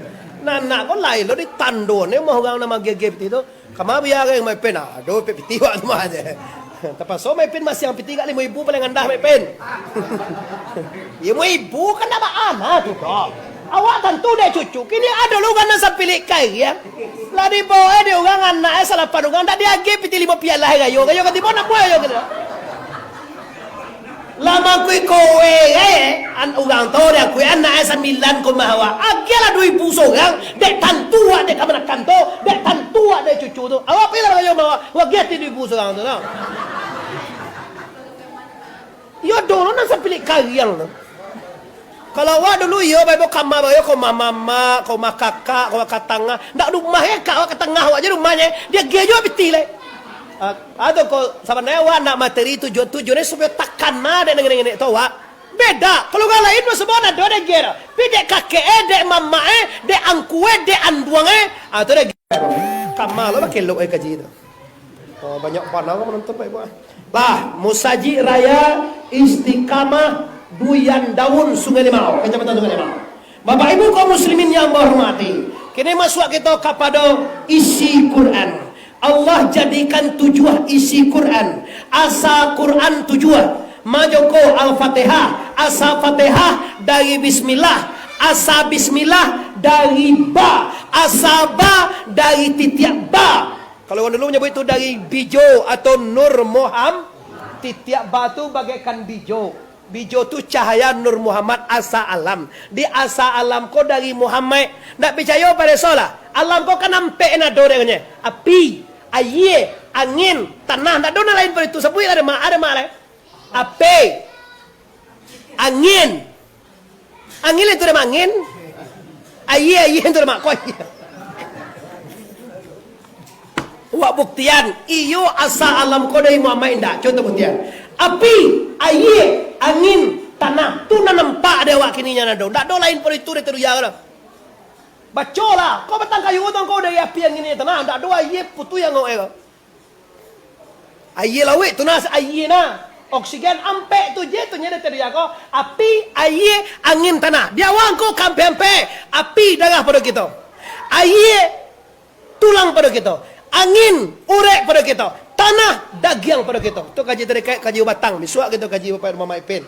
Nah, nak ko lai lo ditando ni rumah urang nan magiah-giah pitih tu. Kama bia ka Mak Ipin. Ah, aduh, dapek pitih wak tu mah je. Tapaso Mak Ipin masiang pitih ka limo ibu paling randah, Mak Ipin. Limo ibu kan dak baa tu doh. Awak tantu dek cucu. Kini ado lo urang nan sapilik kariang. Lah dibawa dek urang anak e salapan urang, dak diagiah pitih limo pialah rayo. Rayo ka tibo nak buah rayo kini. Lah mangkui kowe, eh, an-, urang tu diakui anak e sambilan ka rumah awak. Agiahlah duo ibu sorang, dek tantu awak dek kamanakan tu, dek tantu awak dek cucu tu. Awak pilah rayo ma awak, agiah ti duo ibu sorang tu, nah. Iyo dulu nan sapilik kariang tu. Kalau awak dulu iyo, bae kama bae, ka rumah mamak, ka rumah kakak, ka rumah ka tangah. Ndak rumah e, kak awak ka tangah awak je rumah e. Diagiah juo pitih lai. Ah, atau ko sabananyo awak nak materi tujuan-tujuan e supayo takana dek nengek-nengek tu awak. Beda. Kalau urang lain mah sabana ado diagiah. Tapi dek kakek e, dek mamak e, dek angku e, dek anduang e, ah, tu diagiah. Kama lo bakelok e kaji tu. Oh, banyak bana ko manonton, Pak Ibu, ah. Lah, Musajik Raya Istiqamah Duyan Daun, Sungai Limau, Kecamatan Sungai Limau. Bapak Ibu kaum muslimin yang bahormati, kini masuak kito kapado isi Quran. Allah jadikan tujuah isi Quran. Asa Quran tujuah. Majoko Al-Fatihah. Asa Fatihah dari bismillah. Asa bismillah dari ba. Asa ba dari titiak ba. Kalau urang dulu manyabuik tu dari bijo atau Nur Muham-, titiak ba tu bagaikan bijo. Bijo tu cahaya Nur Muhammad asa alam. Di asa alam ko dari Muhammad. Ndak picayo pareso lah. Alam ko kan ampek nan ado dek nyo. Api, ayie, angin, tanah. Ndak ado nan lain pado itu. Sabuiklah dek mak, dek mak lai. Api, angin. Angin itu dek mak angin. Ayie, ayie itu dek mak ko ayie. Wak buktian, iyo asa alam ko dari Muhammad indak. Contoh buktian. Api, ayie, angin, tanah. Tu nan nampak dek awak Kini nyo ado. Ndak ado lain pado itu dari Teduya ko lah. Bacolah. Kau batang kayu tu kau dari api angin ni tanah. Ndak ado aia putuih angok ko. Aia lauik tu nah, aia nah. Oksigen ampek tu je tu nyo dari Teduya ko. Api, aia, angin, tanah. Di awak ko ka ampek-ampek. Api darah pado kito. Aia tulang pado kito. Angin, urek pado kito. Tanah, dagiang pado kito. Tu kaji tarikek, kaji batang. Bisuak kito kaji Bapak Imam Maipin.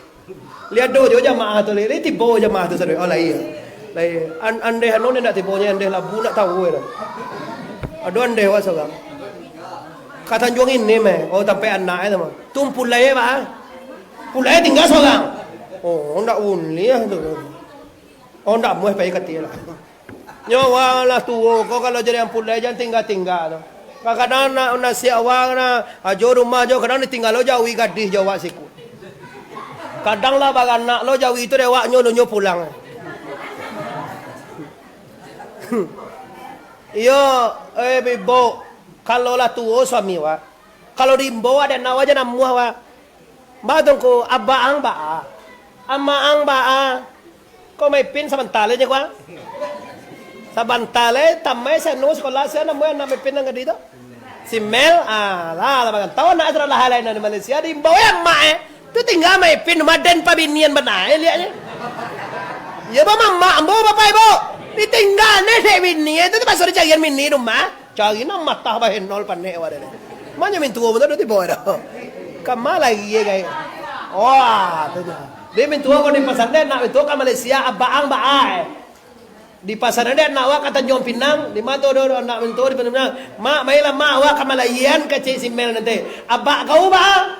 Liado jo jamaah tu, lai, lai tibo jamaah tu sadonyo. Oh, lai. Lai. An-, andeh anu ni ndak tibo nyo, andeh labu ndak tahu yo. Ado andeh wak sorang. Ka Tanjuang ini meh. Oh, tampek anak e tu mah. Tu pulai, Pak. Pulai tingga sorang. Oh, ndak ulih tu. Oh, ndak muah pai ka ateh lah. Nyo wak lah tuo ko, kalau jadi ampulai jan tingga-tingga tu. Kadang-kadang nak nasiak wak nah, ajo rumah jo, kadang ditingga lo jawi gadih jo wak siku. Kadang lah baranak lo jawi tu dek wak nyo, lo nyo pulang. Iyo, eh, Bibok, kalau lah tuo suami wak, kalau diimbau anak wak jan namuah wak. Ba tu ngku, abak ang baa? Amak ang baa? Ko Maipin sabanta lai nyo ko ah. Sabanta lai, tamai sano sakolah, sia namo anak Maipin nan gadih tu? Si Mel, ah, lah, lah, bagan. Tau anak sakolah lain di Malaysia, diimbau, eh, amak, eh. Tu tingga Maipin, maden pabinian bana, eh, liaknyo. Yo, ba mamak, ambo, bapak, ibu. Ditingga ne dek bini, eh, tu, tu pasal dicarian bini rumah. Cari nan matah bahenol panek awak deh. Manyo mintuo pun tu tibo dah. Kama lagi ye gai. Wah, tu dah. Dia mintuo kau di pasan deh, nak mintuo ka Malaysia, abak ang baa eh. Di pasan deh, nak wak ka Tanjuang Pinang, di mato do, do, nak mintuo di Pinang. Mak, mailah mak, wak ka Malayan ka cek si Mel nanti. Abak kau baa?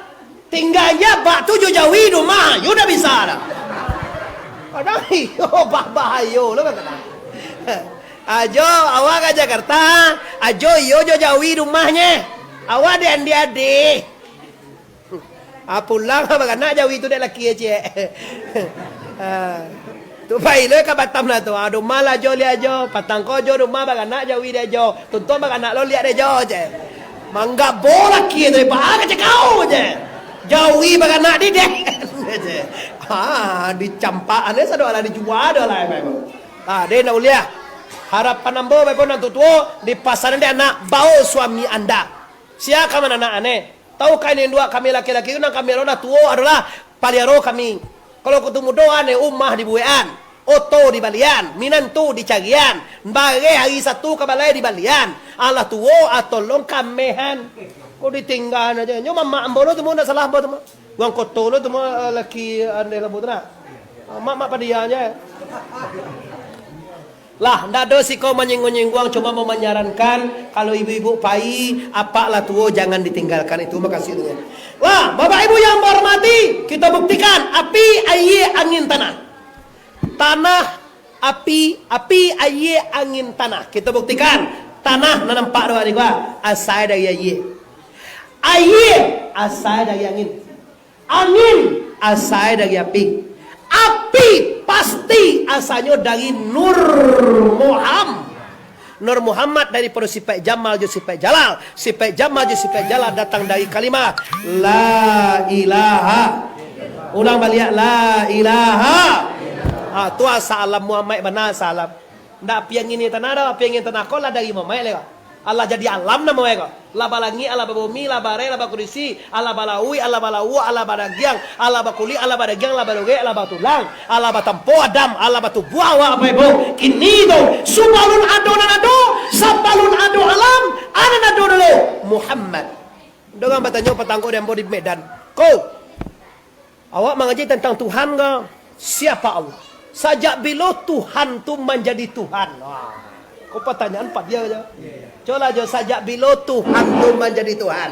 Tingga je abak tu jo jawi di rumah, yo dah bisa dah. Kadang iyo, bah-, bahayo lo kadang-kadang. Ajo, awak ka Jakarta, ajo iyo jo jawi di rumahnyo. Awak di andi-andi. Ah, pulang baranak jawi tu dek laki ciek. Ah. Tu pai lo ka Batam lah tu. Ah, di rumah lah jo liak jo. Patang ko jo di rumah baranak jawi dek jo. Tuntuang baranak lo liak dek jo, cek. Manggabo laki tu, baa kecek kau, cek. Jawi baranak di den, cek. Ha, dicampakan ni sado lah dijua do lah, Bapak Ibu. Ha, deh nak uliah. Harapan ambo, Bapak Ibu, nan tuo-tuo, dipasan dek anak, bao suami anda. Sia ka mananak ane. Tahukah induak kami laki-laki tu nan kami ado lah tuo adolah paliaro kami. Kalau kutu mudo ane umah dibuekan, oto dibalian, minantu dicarian, bareh hari satu ka balai dibalian. Alah tuo, ah, tolong kamehan. Ko ditinggaan aja. Nyo mamak ambo lo tu mah, ndak salah ambo tu mah. Urang koto lo tu mah, eh, laki ande labu tu nak. Ah, mak-mak padianyo. Lah, ndak ado siko manyingguang-nyingguang, cuma mau manyarankan, kalau ibu-ibu pai, apak lah tuo, jangan ditinggalkan. Itu makasih tu. Lah, Bapak Ibu yang berhormati, kita buktikan api, aia, angin, tanah. Tanah, api, api, aia, angin, tanah. Kita buktikan, tanah nan nampak tu tadi, asal dari aia. Aia asal dari angin. Angin asal dari api. Api pasti asalnyo dari Nur Muhammad. Nur Muhammad dari pado sifat Jamal jo sifat Jalal. Sifat Jamal jo sifat Jalal datang dari kalimah La ilaha. Ulang baliak, La ilaha. Ha, tu asal alam Muhammad bana asal alam. Ndak api angin di tanah doh, api angin tanah ko lah dari Muhammad lai ko. Alah jadi alam namo e ko. Lah balangik, alah babumi, lah bareh, lah bakurisi, alah balauik, alah balawak, alah badagiang, alah bakulik, alah badagiang, alah barurek, alah batulang, alah batampo Adam, alah batubuah awak Bapak Ibu. Kini tu, sabalun ado nan ado, sabalun ado alam, a nan ado dulu, Muhammad. Dorang batanyo patang ko di ambo di Medan. Ko, Awak mangaji tantang Tuhan ko? Siapa Allah? Sajak bilo Tuhan tu manjadi Tuhan? Wah, ko patanyaan padia jo. Colah jo, sajak bilo Tuhan tu manjadi Tuhan?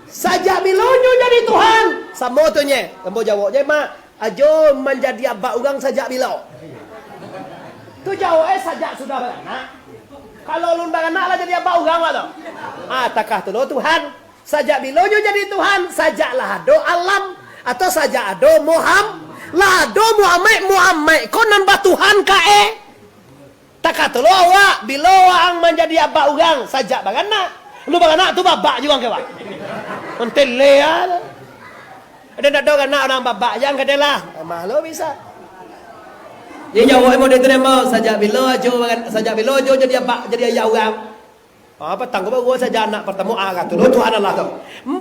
Sajak bilonyo jadi Tuhan? Samo tu nye. Ambo jawabnyo, Mak, ajo manjadi abak urang sajak bilo? Tu jawabnyo sajak sudah baranak. Kalau alun baranak lah jadi abak urang lah tu. Ah, takah tu lo Tuhan. Sajak bilonyo jadi Tuhan? Sajak lah ado alam, atau sajak ado Muham-, lah ado Muhammad, Muhammad ko nan batuhan ka e? Takato lo awak, bilo waang manjadi abak urang, sajak baranak. Lu baranak tu babak juo urang ke, Pak? Mentele ya. Ado ndak ado baranak urang babak, jan ka de lah. Mah lo bisa. Jadi jawek model tu deh, mah, sajak bilo ajo, sajak bilo ajo jadi abak, jadi ayah urang. Ah, patang ko baru sajak anak partamo, ah, kato lo Tuhan Allah tu.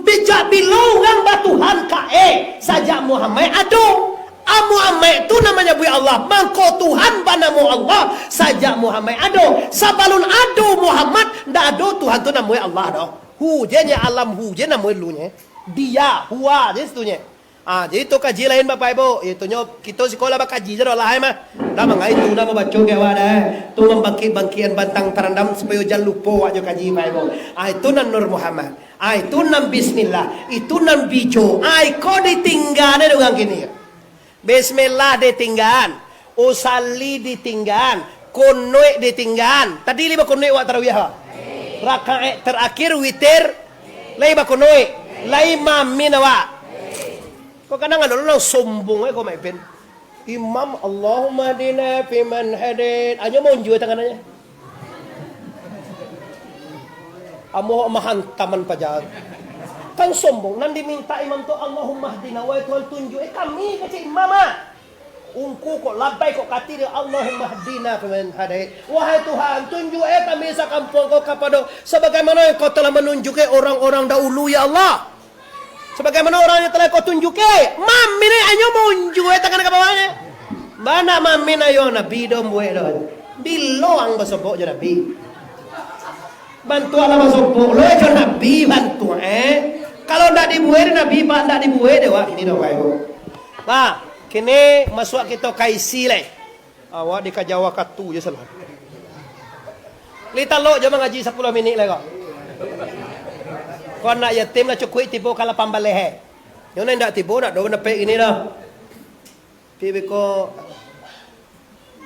Sejak bilo urang batuhan ka, eh, sajak Muhammad ado. Ah, Muhammad tu nan manyabuik Allah, mangko Tuhan banamo Allah sajak Muhammad ado. Sabalun ado Muhammad, ndak ado Tuhan tu namonyo Allah doh. Hu je nyo, alam hu je namonyo dulunyo. Dia, huwa je situnyo. Ah, jadi tu kaji lain, Bapak Ibu. Itunyo, kito sikolah bakaji je doh lah, eh, mah. Dah mangai tu, dah mambaco ke awak dah, eh. Tu mambangkik-bangkikan bantang tarandam supayo jan lupo awak jo kaji, Bapak Ibu. Ah, itu nan Nur Muhammad. Ah, itu nan bismillah. Itu nan bijo. Ah, iko ditinggaan dek urang kini. Bismillah ditinggaan. Usalli ditinggaan. Kunuik ditinggaan. Tadi lai bakunuik awak tarawih, ha? Rakaat terakhir witir. Lai bakunuik. Lai maamin awak. Kok kadang ado urang sombong ai kok maimpin. Imam, Allahumma hdina fiman hadait. Hanyo maunjua tangan aja. Ambo mahantaman paja. Kan sombong. Nan diminta imam tu, Allahumma hdina, wahai Tuhan, tunjuak, eh, kami, kecek imam, ah. Ungku kok labai kok kati dia, Allahumma hdina fiman hadait. Wahai Tuhan, tunjuak, eh, kami sakampuang ko kapado, sabagaimano Engkau telah manunjuki orang-orang dahulu, ya Allah. Sabagaimano urang nan telah Kau tunjuki, maamin ai, hanyo maunjua tangan ka bawah nyo. Bana maamin ayo Nabi doh buek doh. Bilo ang basobok jo Nabi? Bantuaklah basobok lo jo Nabi, bantuak, eh. Kalau ndak dibuek dek Nabi, ba ndak dibuek dek awak kini doh, Bapak Ibu. Nah, kini masuak kito ka isi lai. Awak dikaja wakatu je salah. Lai talok jo mangaji sapuluah minik lai ko. Ko anak yatim lah cukuik tibo ka lapan baleh, eh. Nyo nan indak tibo, ndak do dapek kini doh. Pi beko,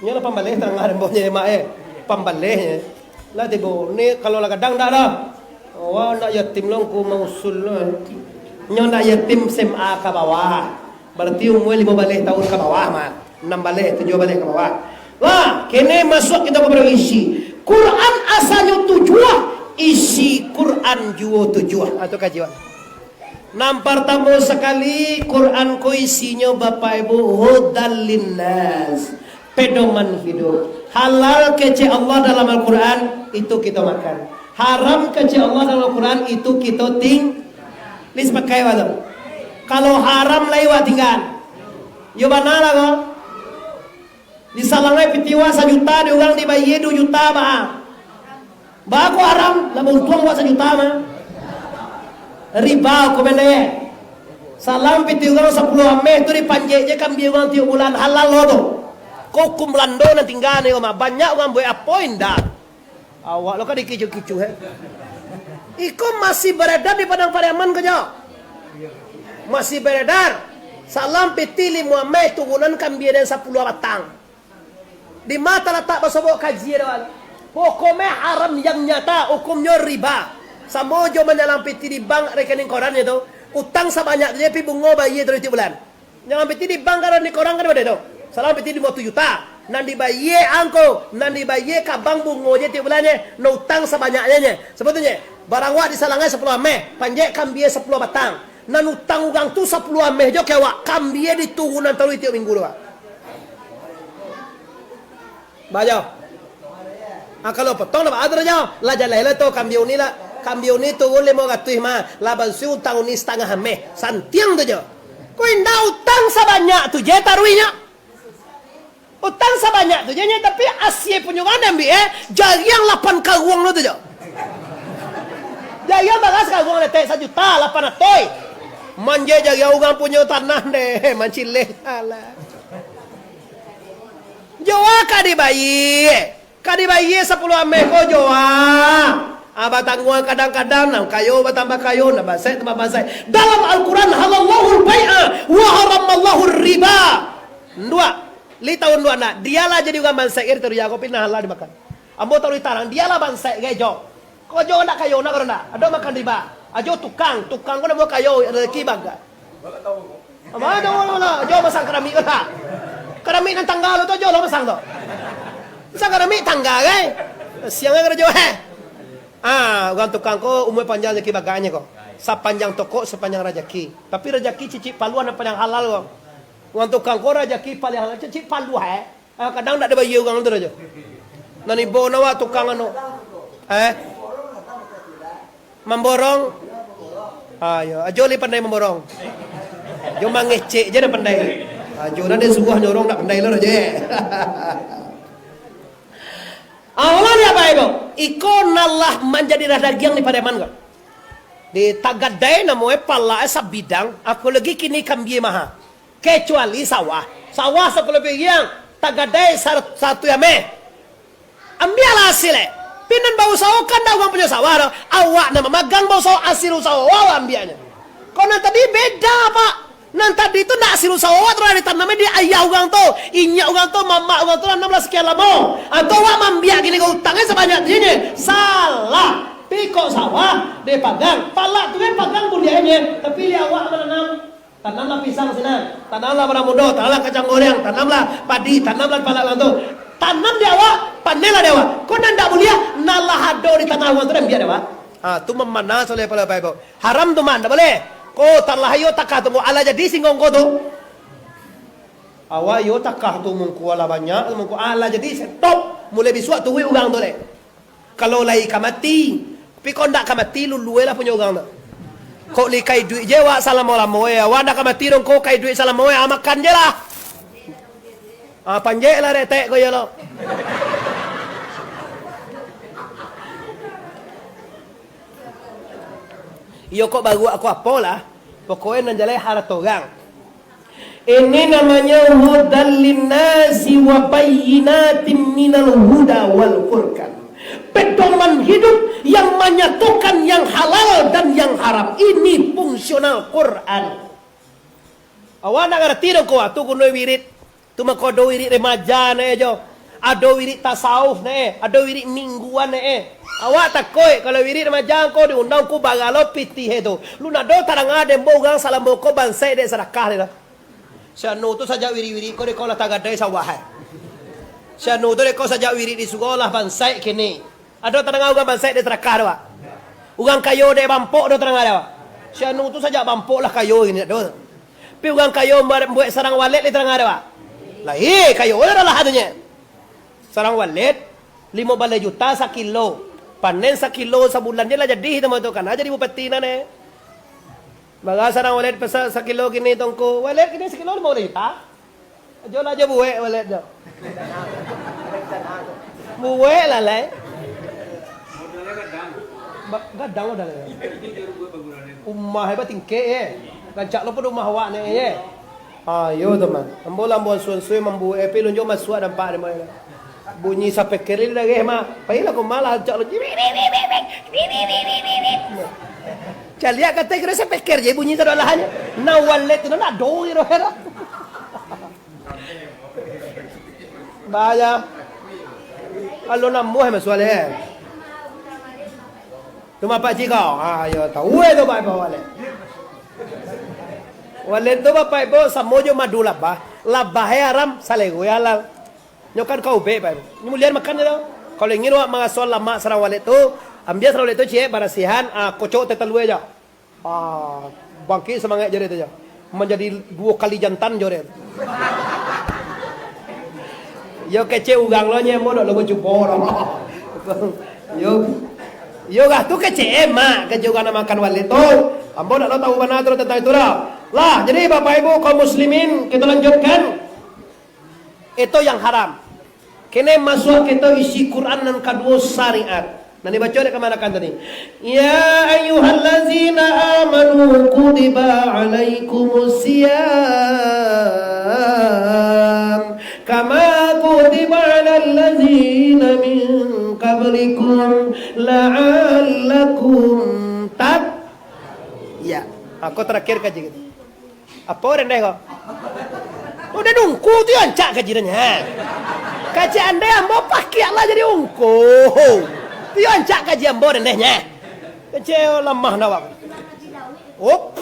nyo lapan baleh tangah demboh nyo, mak, eh. Lapan baleh nyo. Lah tibo. Ni kalau lah gadang ndak doh. Wah, anak yatim lo ngku mausul lo, eh. Nyo anak yatim S M A ka bawah. Bararti umua limo baleh taun ka bawah mah. Anam baleh, tujuah baleh ka bawah. Wah, kini masuak kito ka isi. Quran asanyo tujuah, isi Quran juo tujuah. Ah, tu kaji awak. Nan partamo sakali, Quran ko isinyo, Bapak Ibu, hudal linnas, pedoman hidup. Halal kecek Allah dalam Al-Quran, itu kito makan. Haram kecek Allah dalam Al-Quran, itu kito ting-, Lai sapakai awak tu? Kalau haram lai awak tinggaan. Yo bana lah ko. Disalangai pitih awak sajuta, di urang dibayie duo juta, baa? Baa ko haram, lah bauntuang awak sajuta mah. Riba ko bana. Salang pitih urang sapuluah ameh tu dipanjek je kambia urang tiok bulan, halal lo tu. Ko hukum Balando nan tingga ni ko mah. Banyak urang buek apo indak. Awak lo ka dikicuah-kicuah, eh. Iko masih baredar di Padang Pariaman ko, Jo? Masih baredar. Salang pitih limo ameh turunan kambia den sapuluah batang. Di ma talatak basobok kaji ado? Pokoknyo haram yang nyata, hukumnyo riba. Samo jo manyalang pitih di bank rekening korannyo tu, utang sabanyak tu je, tapi bungo bayie taruih tiok bulan. Jangan pitih di bank kan, di korang kan ado tu. Salang pitih limo ratuih juta. Nan dibayie angko, nan dibayie ka bank bungo je tiok bulan je, nan utang sabanyaknyo je. Sabuiknyo, barang awak disalangai sapuluah ameh, panjek kambia sapuluah batang. Nan utang urang tu sapuluah ameh jo ka awak, kambia diturunan taruih tiok minggu tu, Pak. Baa jo. Ah, kalau potong dah baa tu, Jo. Lah jaleh lah tu, kambia uni lah. Kambia uni turun limo ratuih mah. Lah bansuih utang uni satangah ameh. Santiang tu, Jo. Ko indak utang sabanyak tu je taruihnyo. Utang sabanyak tu je nyo, tapi asie punyo kan ambiak, eh. Jariang lapan karuang tu, Jo. Jariang baras karuang letek sajuta lapan ratuih. Manjek jariang urang punyo tanah deh, mancileh. Alah. Joa ka dibayie. Ka dibayie sapuluah ameh ko joa. Ah, batangguang kadang-kadang, nan kayo batambah kayo, nan bansaik tambah bansaik. Dalam Al-Quran, "Halallahul bai'a wa haramallahur riba." Nduak, li taun nduak nak, dialah jadi urang bansaik, eh, taruih ko pindah halal dimakan. Ambo taruih tarang, dialah bansaik, gai jo. Ko jo ndak kayo, nak ko ndak? Ado makan riba. Ajo tukang, tukang ko namo kayo, rezeki bagai. Apo tu, ajo masang keramik ko tak? Keramik nan tangga lo tu, ajo lo masang tu. Masang keramik tangga, kan? Siang kan karajo, eh. Ah, urang tukang ko umua panjang, rajaki bagaiknyo ko. Sapanjang tokok, sapanjang rajaki. Tapi rajaki cicik paluah nan paling halal ko. Urang tukang ko rajaki paling halal, cicik paluah, eh. Ah, kadang ndak dibayia urang tu doh, Jo. Nan ibo na awak tukang anu. Eh? Mamborong. Ah, yo, Ajo lai pandai mamborong. Jo mangecek se ndak pandai. Ajo nan disuruah nyorong ndak pandai lo, Jo. Ah, ulang dia, Bapak Ibu. Iko nan lah manjadi darah dagiang di Pariaman ko. Di tagadai namo e pala e sabidang, aku lagi kini kambia maha. Kecuali sawah. Sawah sakalo pigiang, tagadai sar-, saratuih ameh. Ambiaklah asil e. Pi nan bausaho kan ndak urang punyo sawah doh. Awak nan mamagang bausaho, asil usaho awak ambiaknyo. Kok nan tadi beda, Pak. Nan tadi tu ndak asil usaho awak tu lah ditanam di ayah urang tu, inyiak urang tu, mamak urang tu nanam lah sakian lamo. Atau awak maambiak kini ko utang e sabanyak tu je. Salah. Pi kok sawah dipagang. Pala tu kan pagang buliah e, tapi liek awak mananam. Tanamlah pisang sinan, tanamlah bana mudo, tanamlah kacang goreng, tanamlah padi, tanamlah pala urang tu. Tanam di awak, panenlah di awak. Kok nan ndak buliah, nan lah ado di tanah urang tu, diambiak di awak. Ha, tu mamanah soleh pala Bapak Ibu. Haram tu, man, ndak boleh. Ko talah iyo takah tu, alah jadi singgo ko tu. Awak iyo takah tu mungko alah banyak, mungko alah jadi stop. Mulai bisuak turuik urang tu dek. Kalau lai ka mati, tapi kok ndak ka mati, luluelah punyo urang tu. Kok lai ka iduik je awak salamo-lamo e, awak ndak ka mati doh, kok ka iduik salamo e, ah, makan je lah. Ah, panjek lah retek ko iyo lo. Iyo kok baruak ko apolah, pokoknyo nan jaleh harato urang. Ini namanya hudan linnasi wa bayyinatin minal huda wal furqan. Pedoman hidup yang menyatukan yang halal dan yang haram. Ini fungsional Quran. Awak ndak ngarati doh ko, tu guno wirid. Tu mako ado wirid remaja ne jo. Ado wirid tasawuf ne, ado wirid mingguan ne. Awak takuik kalau wirid remaja ko diundang ko bagalo pitih e tu. Lu nado tadanga dembo urang salamo ko bansaik dek sadakah de tu. Si anu tu sajak wirid-wirid ko dek ko lah tagadai sawah e. Si anu tu dek ko sajak wirid di surau lah bansaik kini. Ado tadanga urang bansaik dek sadakah tu, Pak? Urang kayo dek bampok ado tadanga dek, Pak? Si anu tu sajak bampok lah kayo kini ado. Tapi urang kayo mambuek sarang walek lai tadanga dek, Pak? Lai, kayo lah lah tu nyo. Sarang walek, limo baleh juta sakilo. Panen sakilo sabulan je lah jadi tu mah tu, kana jadi bupati nan e. Bara sarang walek pesa-, sakilo kini tongko. Walek kini sakilo limo baleh juta. Ajo lah ajo buek walek jo. Buek lah lai. Ba-, gadang udah lai. Umah e batingkek e. Rancak lo pado umah awak ne e. Ah, iyo tu mah. Ambo lah ambo ansua-ansua mambuek, tapi lunjo masuak dampak dek ambo. Bunyi sapeker di dareh mah. Pailah ko malah cak lo. Caliak katai kiro sapeker je bunyi sado alahnyo. Nah, walek tu nak do kiro hero. Bahaya. Kalau namuah masuak leh. Tu mah Pak Cikau. Ha, yo tahu e tu Pak Ibu walek. Walek tu Bapak Ibu samo jo madu labah. Labah e haram, salero e halal. Nyo kan ka ubek, Pak Ibu. Nyo mulian makan je tu. Kalau ingin awak maraso lamak sarang walek tu, ambiak sarang walek tu ciek, barasihan, ah, kocok teh talua e jo. Ah, bangkik samangaik jo dek tu jo. Manjadi duo kali jantan jo dek tu. Yo kecek urang lo nyo, ambo dak lo bacubo lo. Yo. Yo lah tu kecek e, Mak, kecek urang nan makan walek tu. Ambo dak lo tahu bana tu tentang itu doh. Lah, jadi Bapak Ibu kaum muslimin, kita lanjutkan. Itu yang haram. Kini masuak kito isi Quran nan kaduo, syariat. Nan dibaco dek kamanakan tadi. Ya ayyuhallazina amanu kutiba alaikumus siyam kama kutiba alal ladzina min qablikum la'allakum tat-, ya. Aku terakhir kaji gitu. Apo rendeh ko? Udah dungku tu yo ancak kaji nyo. Kaji andai ambo pakiak lah jadi ungku. Tu yo ancak kaji ambo rendehnyo. Kecek lamah nak awak. Op.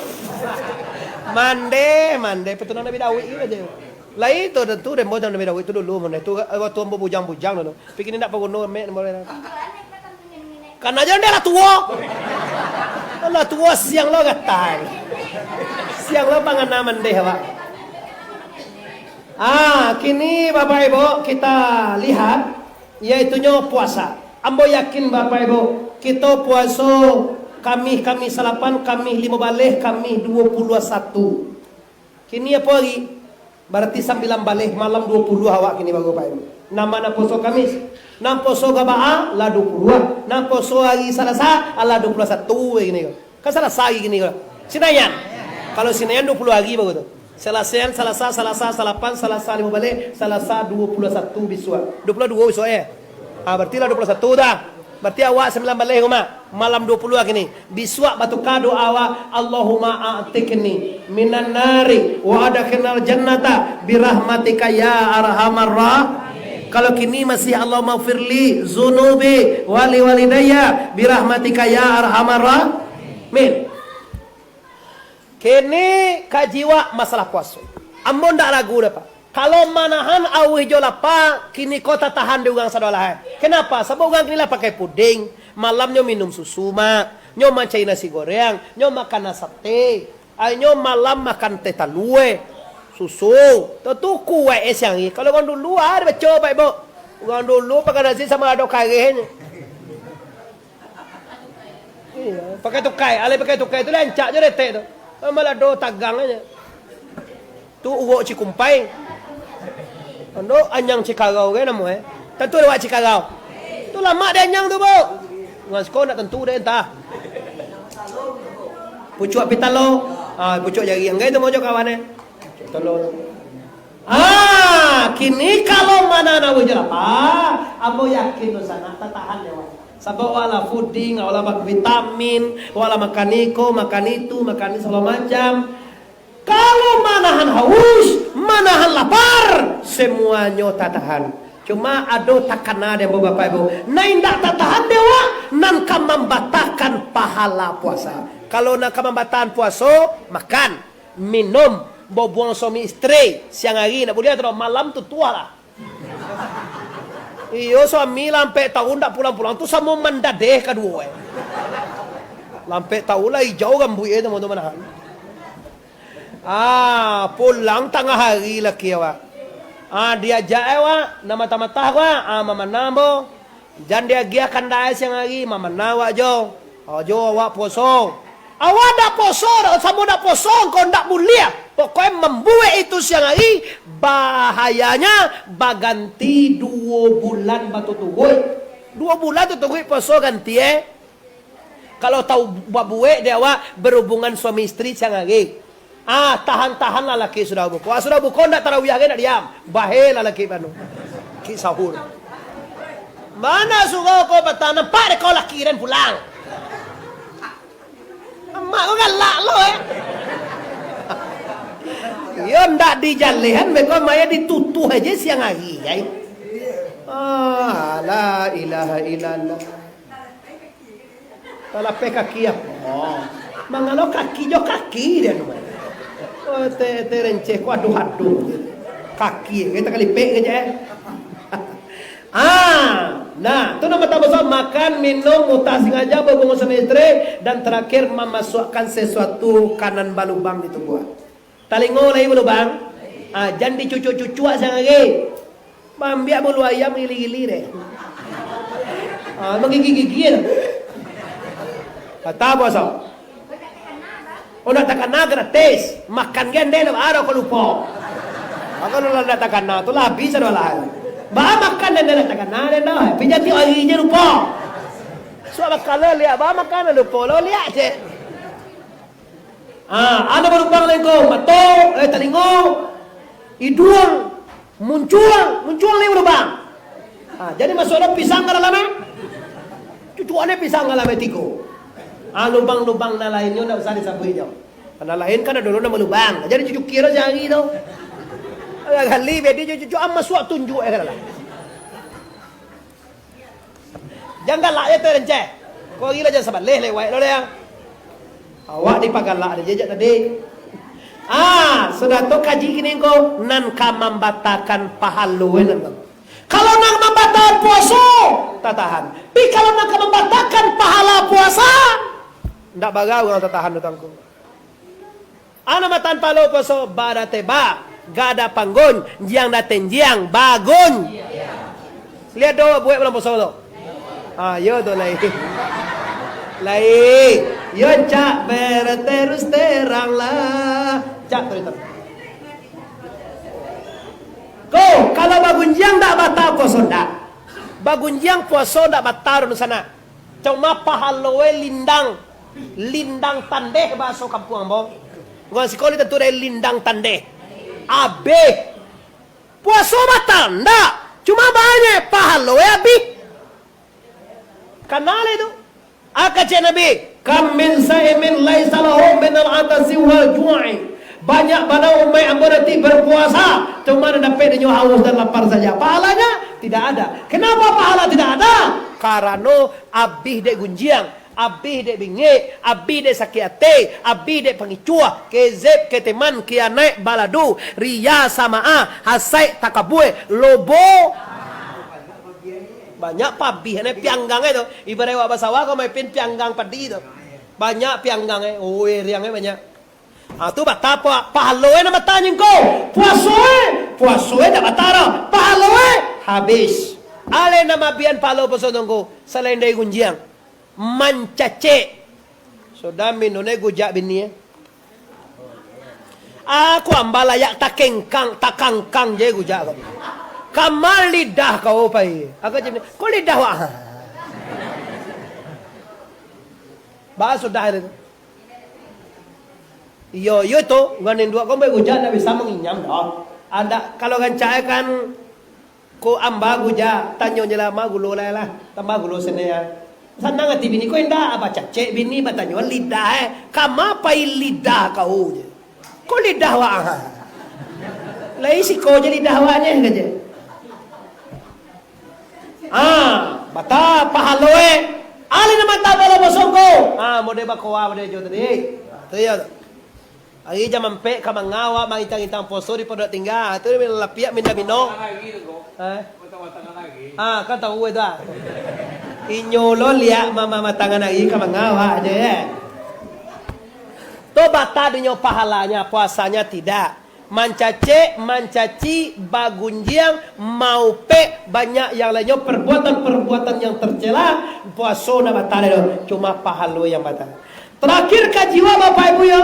Mandeh, mandeh. Petunang Nabi Daud gitu aja. Lai tu, tu dembo Nabi Daud tu dulu, mandeh tu waktu ambo bujang-bujang dulu. Pikir ni nak paguno mek ambo. Kana jo ndak lah tuo. Lah tuo siang lo gatai. Siang lo pangana mandeh awak. Ah, kini Bapak Ibu, kita lihat, yaitunyo puasa. Ambo yakin Bapak Ibu, kito puaso Kamih, Kamih salapan, Kamih limo baleh, Kamih duo puluah satu. Kini apo ari? Barati sambilan baleh, malam duo puluah awak kini baru, Bapak Ibu. Nan ma nan puaso Kamih? Nan puaso Gabaa, lah duo puluah. Nan puaso ari Salasa, alah duo puluah satu kini ko. Kan Salasa ari kini ko. Sinayan. Kalau Sinayan duo puluah ari baru tu. Selasean Salasa, Salasa salapan, Salasa limo baleh, Salasa duo puluah satu bisuak. Duo puluah duo bisuak, eh? Ah, barati lah duo puluah satu dah. Barati awak sambilan baleh ko mah. Malam duo puluah kini. Bisuak batuka doa awak, "Allahumma a'tiqni minan nari wa adkhilnal jannata birahmatika ya arhamar rah-." Kalau kini masih, "Allahumma firli zunubi wali walidayya birahmatika ya arhamar rah-, min." Kini kaji awak masalah puaso. Ambo ndak ragu doh, Pak. Kalau manahan auih jo lapa, kini ko tatahan dek urang sadolah, eh. Kenapa? Sabab urang kini lah pakai puding, malamnyo minum susu, Mak. Nyo mancari nasi goreng, nyo makan sate. Ai, nyo malam makan teh talua, eh. Susu. Tantu kuaik, eh, siang hari. Kalau urang dulu, ah, dibaco, Pak Ibu. Urang dulu makan nasi samo lado karehnyo. Iyo, pakai tukai, alai pakai tukai tu rancak jo detek tu. Malah do tagang aja. Tu uwok Cikumpai. Ando anyang Cikarau kan namo, eh. Tantu lewat Cikarau. Tu lamak dek anyang tu, Bu. Ngan siko nak tantu dek entah. Pucuak pitalo. Ah, pucuak jari anggai tu mau jo kawan, eh. Pitalo. Ah, kini kalau manahan auih jo lapa, ambo yakin tu sangat tatahan dek awak. Sabab awak lah puding, awak lah bavitamin, awak lah makan iko, makan itu, makan ini, sagalo macam. Kalau manahan haus, manahan lapar, semuanyo tatahan. Cuma ado takana dek ambo, Bapak Ibu. Nan indak tatahan dek awak, nan ka mambatahkan pahala puasa. Kalau nan ka mambatahkan puaso, makan. Minum, babuang suami isteri, siang hari ndak buliah tu doh, malam tu tuah lah. Iyo, suami lah ampek tahun ndak pulang-pulang tu samo mandadeh kaduo, eh. Lah ampek tahun lah ijau rambuik, eh, tu manahan. Ah, pulang tangah hari laki awak. Ah, diajak, eh, awak, nan matah-matah awak, ah, mamanah ambo. Jan diagiah kanai siang hari, mamanah awak jo. Ajo awak puaso. Awak ndak puaso, samo ndak puaso, engkau ndak buliah. Pokoknyo mambuek itu siang hari, bahayanya baganti duo bulan batutuik. Duo bulan tutuik puaso ganti, eh. Kalau tahu babuek dek awak berhubungan suami isteri siang hari. Ah, tahan-tahanlah laki sudah buko. Ah, sudah buko ndak tarawih gai ndak diam. Bahelah laki panu. Ki sahur. Mana surau ko patang, nampak dek kau laki den pulang. Amak ko galak lo, eh. Iyo ndak dijalehan, beko maya ditutuh aja siang hari, ai. Ah, la ilaha illallah. Talapeh kaki apo? Mangalo kaki jo kaki dia tu. Oh, te, te renceh ko aduh-aduh. Kaki, kita kalipek ke je. Ah, nah, tu nama tak besar makan, minum, mutah sengaja, berhubungan sama isteri, dan terakhir memasukkan sesuatu kanan balubang di tubuh. Talingo lai balubang? Ah, jan dicucuak-cucuak siang hari. Maambiak bulu ayam gili-gili deh. Ah, magigi-gigi tu. Kata puaso. Oh, nak takana gratis. Makan gendeh lah, baru kau lupa. Kalau lah nak takana tu lah habis dah lah. Ba makan gendeh nak takana deh dah. Pijati hari je lupa. Suak bakal liak ba makan lupa lo liak je. Ah, ado balubang lai ko, mato, eh, talingo, iduang, muncuang, muncuang lai balubang. Ah, jadi masuak ado pisang ka dalam, eh? Cucuak ado pisang ka dalam, eh, tigo. Ah, lubang-lubang nan lainnyo ndak usah disabuik nyo. Nan lain kan ado nan balubang. Jadi cucuak kiro sehari tu. Gali bedi cucuak, ah, masuak tunjuak, eh, ka dalam. Jan galak je tu, Renceh. Kau gila jan sabaleh lewat lo deh. Awak dipagalak deh jejak tadi. Ah, sudah tu kaji kini ko, nan ka mambatahkan pahalo, eh, nan tu. Kalau nan mambatahkan puaso, tatahan. Tapi kalau nan ka mambatahkan pahala puasa, ndak bara urang tatahan tu tangku. Ana matan palo puaso barateba. Gada panggon, jiang dateng jiang, bagun. Liek doh buek bulan puaso tu. Ah, yo tu lai. Lai. Yo cak berterus terang lah. Cak tu itu. Ko, kalau bagunjiang dak bata puaso ndak? Bagunjiang puaso ndak bata doh sanak. Cuma pahalo e lindang. Lindang tandeh bahaso kampuang ambo. Urang siko lai tantu dek lindang tandeh. Abih. Puaso batal ndak? Cuma banyak pahalo e abih. Kana lai tu. Aka cek Nabi, "Kam min saimin laisa lahu minal atasi wal ju'i." Banyak bana umaik ambo nanti berpuasa, cuma nan dapek dinyo haus dan lapar saja. Pahalanya tidak ada. Kenapa pahala tidak ada? Karano abih dek gunjiang, abih dek bingik, abih dek sakik ati, abih dek pangicuah, kezeb, keteman, kianaik, baladu, riya, samaah, hasaik, takabua, lobo. Banyak pabih ne pianggang e tu. Ibarat awak basawah ko maipin pianggang padi tu. Banyak pianggang e. Oh, eriang e banyak. Ha, tu bata pa-, pahalo e nan bata nyo ko. Puaso e, puaso e dak bata doh. Pahalo e habis. Alai nan mabian pahalo puaso tu ko, salain dari gunjiang. Mancacek. Sudah minum e gujak bini e. Aku amba layak takengkang, takangkang je gujak ko. Kama lidah kau pai. Aku cakap, "Ko lidah wak?" Bah sudah itu. Iyo, iyo tu, urang induak ko bai gujak ndak bisa manginyam doh. Anda, kalau rancak kan, ko amba gujak, tanyo je lah, ma gulo lai lah, tambah gulo sene ah. Sanang ati bini ko indak, bacacek bini, batanyo lidah eh, kama pai lidah kau je. Ko lidah wak ah. Lai siko je lidah wak nye, kaje. Ah, bata pahalo eh. Alin mata bala bosongko. Ah, mode bakoa mode jo tadi. Tu yo. Ari jam ampek ka manga awak mangintang-intang poso di Pondok Tingga. Tu lapiak minda mino. Eh? Ah, kan tahu itu ah. Inyo lo liak mama matangan ari ka manga awak je eh. Tu bata dinyo pahalanya, puasanya tidak. Mancacek, mancaci, bagunjiang, maupek, banyak yang lainnyo, perbuatan-perbuatan yang tercela, puaso ndak batal doh, cuma pahalo yang batal. Terakhir kaji wak Bapak Ibu yo,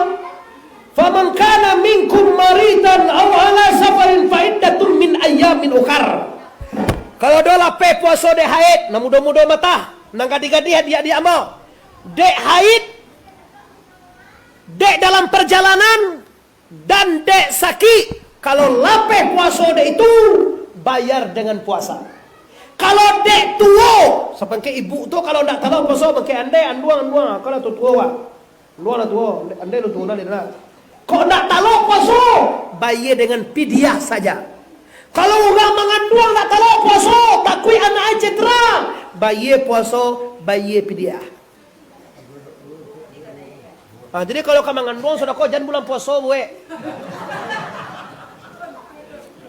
"Faman kana minkum maridan au ala safarin fa iddatun min ayyamin ukhar." Kalau doh lapeh puaso dek haid, nan mudo-mudo matah, nan gadih-gadih adiak-adiak ambo, dek haid, dek dalam perjalanan, dan dek sakik, kalau lapeh puaso dek itu, bayar dengan puasa. Kalau dek tuo, sapangkek ibu tu kalau ndak talok puaso, pangkek andai, anduang, anduang, kalau tu tuo, Wak. Anduang lah tuo, andai lu tuo, nah, dia nah. Kok ndak talok puaso, bayar dengan pidiah saja. Kalau urang manganduang ndak talok puaso, takuik anak ai cedera, bayar puaso, bayar pidiah. Ha, jadi kalau ka manganduang sudah ko, jan bulan puaso buek.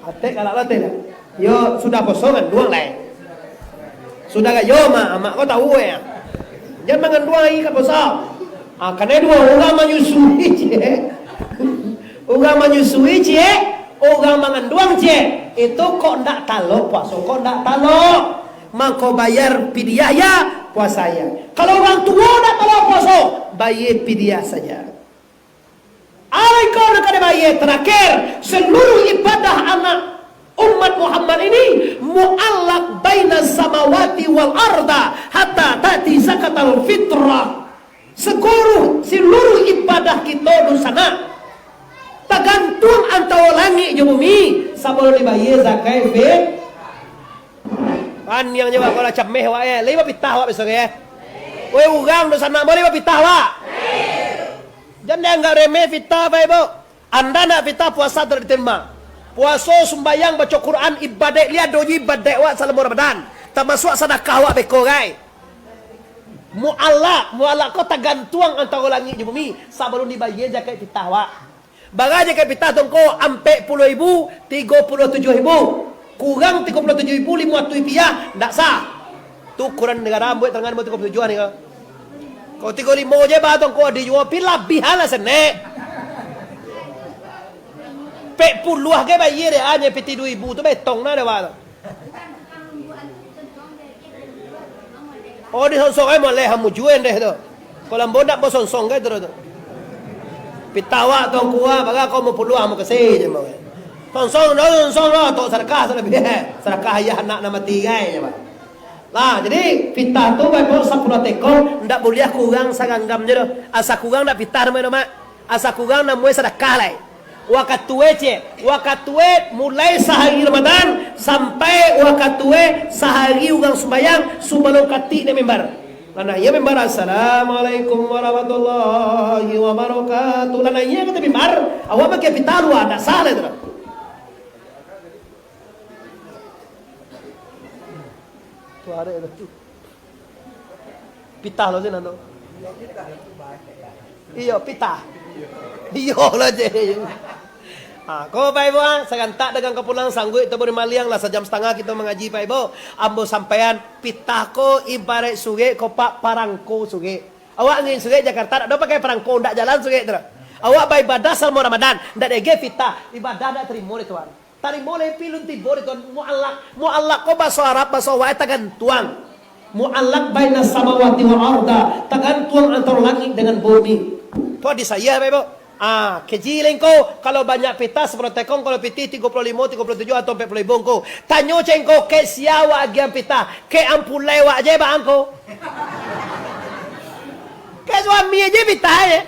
Atek galak lah, atek lah. Yo, sudah puaso nganduang lai. Sudah gayo, mak, mak ko tahu eh. Jan manganduang lagi ka puaso. Ha, kanai duo urang manyusui, ciek. Urang manyusui, ciek. Urang manganduang, ciek. Itu kok ndak talok puaso, kok ndak talok. Mako bayar pidiah ya, puasa ya. Kalau urang tuo ndak talok puaso, bayar pidiah saja. Alai ko nan ka dibayar terakhir, seluruh ibadah anak umat Muhammad ini muallak baina samawati wal arda hatta ta'ti zakatul fitrah. Seluruh, seluruh ibadah kito dunsanak tagantuang antaro langik jo bumi sabalun dibayar zakat fit-, Paniang je, Wak, kalau cameh, Wak, eh. Lai bapitah, Wak, besok, eh. Weh, urang dunsanak, lai bapitah, Wak. Jan dianggap remeh pitah, Bapak Ibu. Anda nak pitah, puasa tidak diterima. Puaso, sumbayang, baco Quran, ibadat, liado je ibadat, Wak, salamo Ramadan. Tamasuak sadakah, Wak, beko, gai. Muallak, muallak ko tagantuang antaro langik jo bumi, sabalun dibayar zakat pitah, Wak. Bara zakat pitah tu ko, ampek puluah ribu, tigo puluah tujuah ribu. Kurang tigo puluah tujuah ribu limo ratuih rupiah, ndak sah. Tu ukuran nagara ambo tangan ambo tigo puluah tujuah ni ko. Ko tigo limo je bah tu ko dijual, pi labihan lah senek. Ampek puluah ge bayie dek a, nyo pitih duo ribu tu betong nah dek awak tu. Oh, di Songsong ai moleh, hamujua ndeh tu. Kalau ambo ndak ambo Songsong ge tu, tu. Pitah awak tu kuah, bagai kau mau puluah, mau kasi je mau. Songsong dah, Songsong dah, tok sadakah tu labiah. Sadakah ayah anak nan mati gai je, Pak. Lah, jadi pitah tu baik sapuluah tekong, ndak buliah kurang saganggam je tu. Asa kurang ndak pitah namonyo tu, Mak. Asa kurang namonyo sadakah lai. Wakatue cek, wakatue mulai sahari Ramadan sampai wakatue sahari urang sumbayang subalun katik naiak mimbar. Lah naiak mimbar, "Assalamualaikum warahmatullahi wabarakatuh." Lah naiak ka ateh mimbar, awak makai pitah lua, ndak sah lai tu lah. Tu arek tu. Pitah lo sinan tu. Iyo, pitah. Iyo lah je. Ha, ko Pak Ibu, ah, sagantak dagang ka pulang, sangguik tu bari maliang lah, sajam satangah kito mangaji, Pak Ibu. Ambo sampaian, pitah ko ibaraik surek ko, Pak, parangko surek. Awak ngirim surek Jakarta, dak ado pakai parangko, ndak jalan surek tu. Awak baibadah salamo Ramadan, ndak dek pitah, ibadah ndak tarimo dek Tuhan. Tarimo lai, pi lun tibo di Tuhan, mu'allaq. Mu'allaq ko baso Arab, baso awak tagantuang. Mu'allaq baina samawati wal arda, tagantuang antaro langik dengan bumi. Tu hadis sahih, Bapak Ibu. Ah, kaji lai ko, kalau banyak pitah sapuluah tekong, kalau pitih tigo puluah limo, tigo puluah tujuah, atau ampek puluah ribu ko. Tanyo cek ko, kek sia wak agiahan pitah, kek ampulai wak je baa ko. Kek suami je pitah je.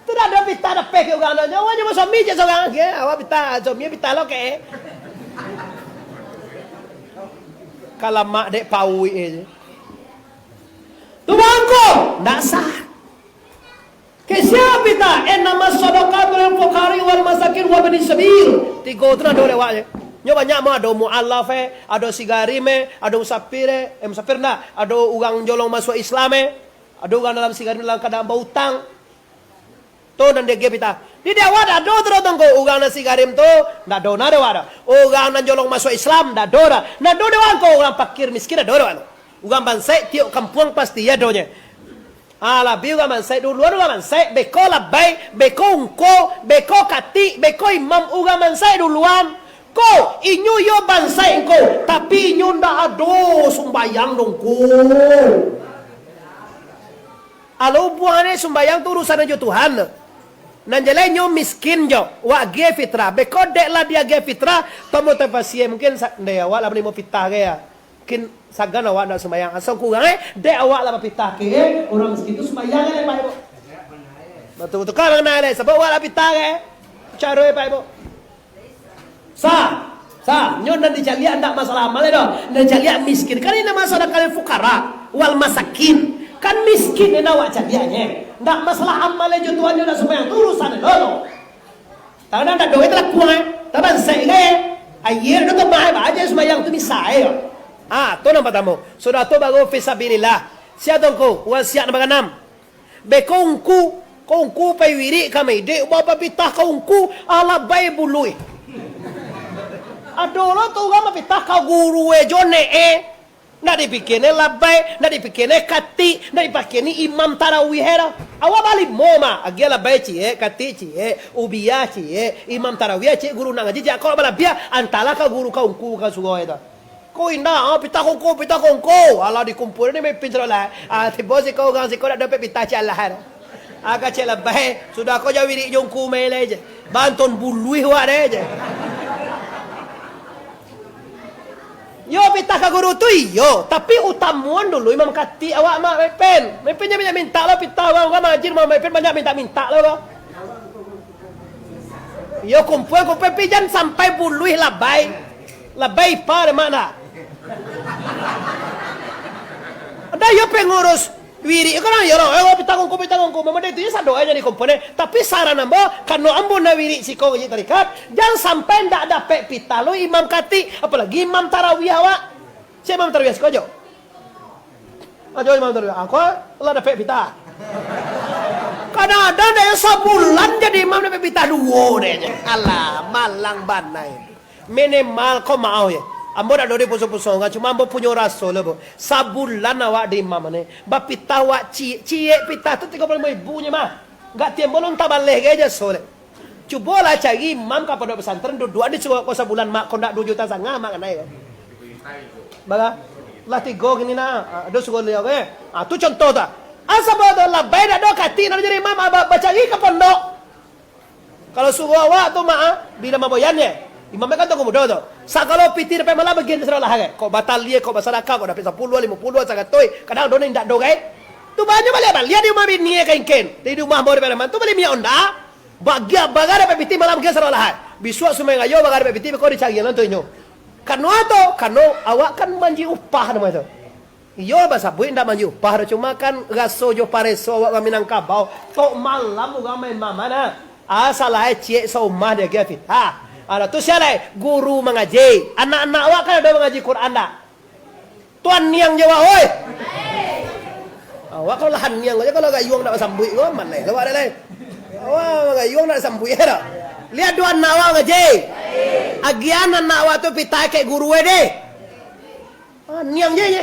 Tu dah ado pitah dapek kek urang ado. Nyo awak nyo suami je surang. Kek awak pitah, suami pitah lo kek. Kalamak dek pauik je. Tu bangko, ndak sah. Kek sia pitah, innama sadaqatu lil fuqara'i wal masakin wa ibnis sabil. Tigo tu nado lewat je. Nyo banyak mah, ado mualaf eh, ado sigarim eh, ado musafir eh, eh musafir ndak, ado urang jolong masuak Islam eh, ado urang dalam sigarim dalam kaadaan bautang. Tu nan diagiah pitah. Di dek awak ndak ado tu doh, Tuangku. Urang nan sigarim tu, ndak ado nah dek awak doh. Urang nan jolong masuak Islam, ndak ado doh. Ndak ado dek awak ko, urang pakir miskin ndak ado dek awak tu. Urang bansaik tiok kampuang pasti adonyo. Ah, labiah urang bansaik duluan, urang bansaik, beko labai, beko ungku, beko katik, beko imam, urang bansaik duluan. Ko, inyo iyo bansaik ko, tapi inyo ndak ado sumbayang doh ko. Alo ubuangan sumbayang tu urusan jo Tuhan. Nan jaleh nyo miskin jo, wak agiah fitrah. Beko dek lah diagiah fitrah, tomo tapasie mungkin sa-, ndeh awak lah manimo pitah ge ya. Mungkin sagan awak ndak sumbayang. Asa kurang eh, dek awak lah bapitah ke, urang miskin tu sumbayang eh, Pak Ibu. Batua-batua kan mangana eh, sabab awak lah pitah ke. Caro eh, Pak Ibu. Sah, sah. Nyo nan dicaliak ndak masalah amal doh. Nan dicaliak miskin. Kan ini masalah kalian fukara wal masakin. Kan miskin ini awak caliaknyo. Ndak masalah amal jo Tuhan nyo ndak sumbayang tu urusan lo tu. Tahu ndak doh itu lakuan. Taban saya. Aye do tu mah ba aja sumbayang tu bisa eh. Ah, tu nan partamo. Sudah tu baru fisabilillah. Sia tu ko, wasiat nan kaanam. Beko ungku, ko ungku pai wirik kami, dek bapitah ka ungku, alah bai buluih. Ado lo tu urang bapitah ka guru e jo nek e. Ndak dipikia ne labai, ndak dipikia ne katik, ndak dipikia ne imam tarawih e doh. Awak balimo mah, agiah labai ciek, katik ciek, ubiah ciek, imam tarawih ciek, guru nak ngaji jak kok balabiah, antalah ka guru ka ungku ka surau e tu. Ko indak, ah, pitah kongko, pitah kongko. Alah, dikumpul ni mepin sudah lah. Ah, tibo siko urang siko nak dapek pitah ciek alah. Ah, kacik labai. Sudah ko jauh wirik jongku mai lai je. Banton buluih wak deh je. Yo, pitah ka guru tu iyo, tapi utamoan dulu imam katik awak mak mepin. Mepin je mintak-mintak lah pitah urang, urang majin mak mepin banyak mintak-mintak lah ko. Iyo, kumpul, kumpul, pi jan sampai buluih labai. Labai ipa deh, mak, dah. Dah, iyo, pengurus wirik ko, nah, iyo, lah, eh, pitah kongko, pitah kongko. Memang itu, iyo, sado aja di kumpul, eh. Tapi saran ambo, kano ambo nak wirik siko, wirik tarikat, jan sampai ndak dapek pitah lo imam katik, apalagi imam tarawih awak. Cek imam tarawih siko jo. Ajo imam tarawih, aku lah dapek pitah. Kadang-kadang dek sabulan jadi imam dapek pitah duo dek. Alah, malang banai. Minimal ko maoh ya. Ambo dak dodi puso-puso, cuma ambo punyo raso lah, Bu. Sabulan awak di imam ni, bapitah awak ciek, ciek pitah tu tigo puluah limo ribu nyo mah. Gak timbul unta baleh ge jaso dek. Cubolah cari imam ka pondok pesantren, duduak di surau ko sabulan, mak, ko ndak duo juta sangah, mak, kanai ko. Bara? Lah tigo kini nah. Ah, ado surau liau, eh. Ah, tu contoh tu. Asa batua tu, labai dak do katik nak jadi imam, ah, ba-, bacari ka pondok. Kalau surau awak tu, mak, ah, bila mamboyan je. Imam kan tongko mudo tu. Sagalo pitih dapek malam bagian di surau lah, kan. Kok batalia, kok basadakah, kok dapek sapuluah, limo puluah, saratuih. Kadang ado nan indak do, kan. Tu banyak baliak-baliak di rumah bini, kan, ingkin. Di rumah ambo dapek tu bali minyak onda. Bagian bagah dapek pitih malam bagian surau lah, kan. Bisuak sumbayang rayo bagah dapek pitih, beko dicari nan tu inyo. Kano ato, kano awak kan manji upah namo tu. Iyo, basabuik indak manji upah doh, cuma kan raso jo pareso awak urang Minangkabau, tok malam urang main mama nah. Asa lah ciek saumah diagiah pitah. Alah tu sia lai, guru mangaji. Anak-anak awak kan ado mangaji Quran dak? Tu aniang jo awak, oi. Awak kalau lah aniang aja, kalau gayuang dak basambuik ko, maleh lah awak dak lai. Awak gayuang dak basambuik dah. Liek duo anak awak mangaji. Agiahan anak awak tu pitah kek guru e deh. Ah, niang je, je.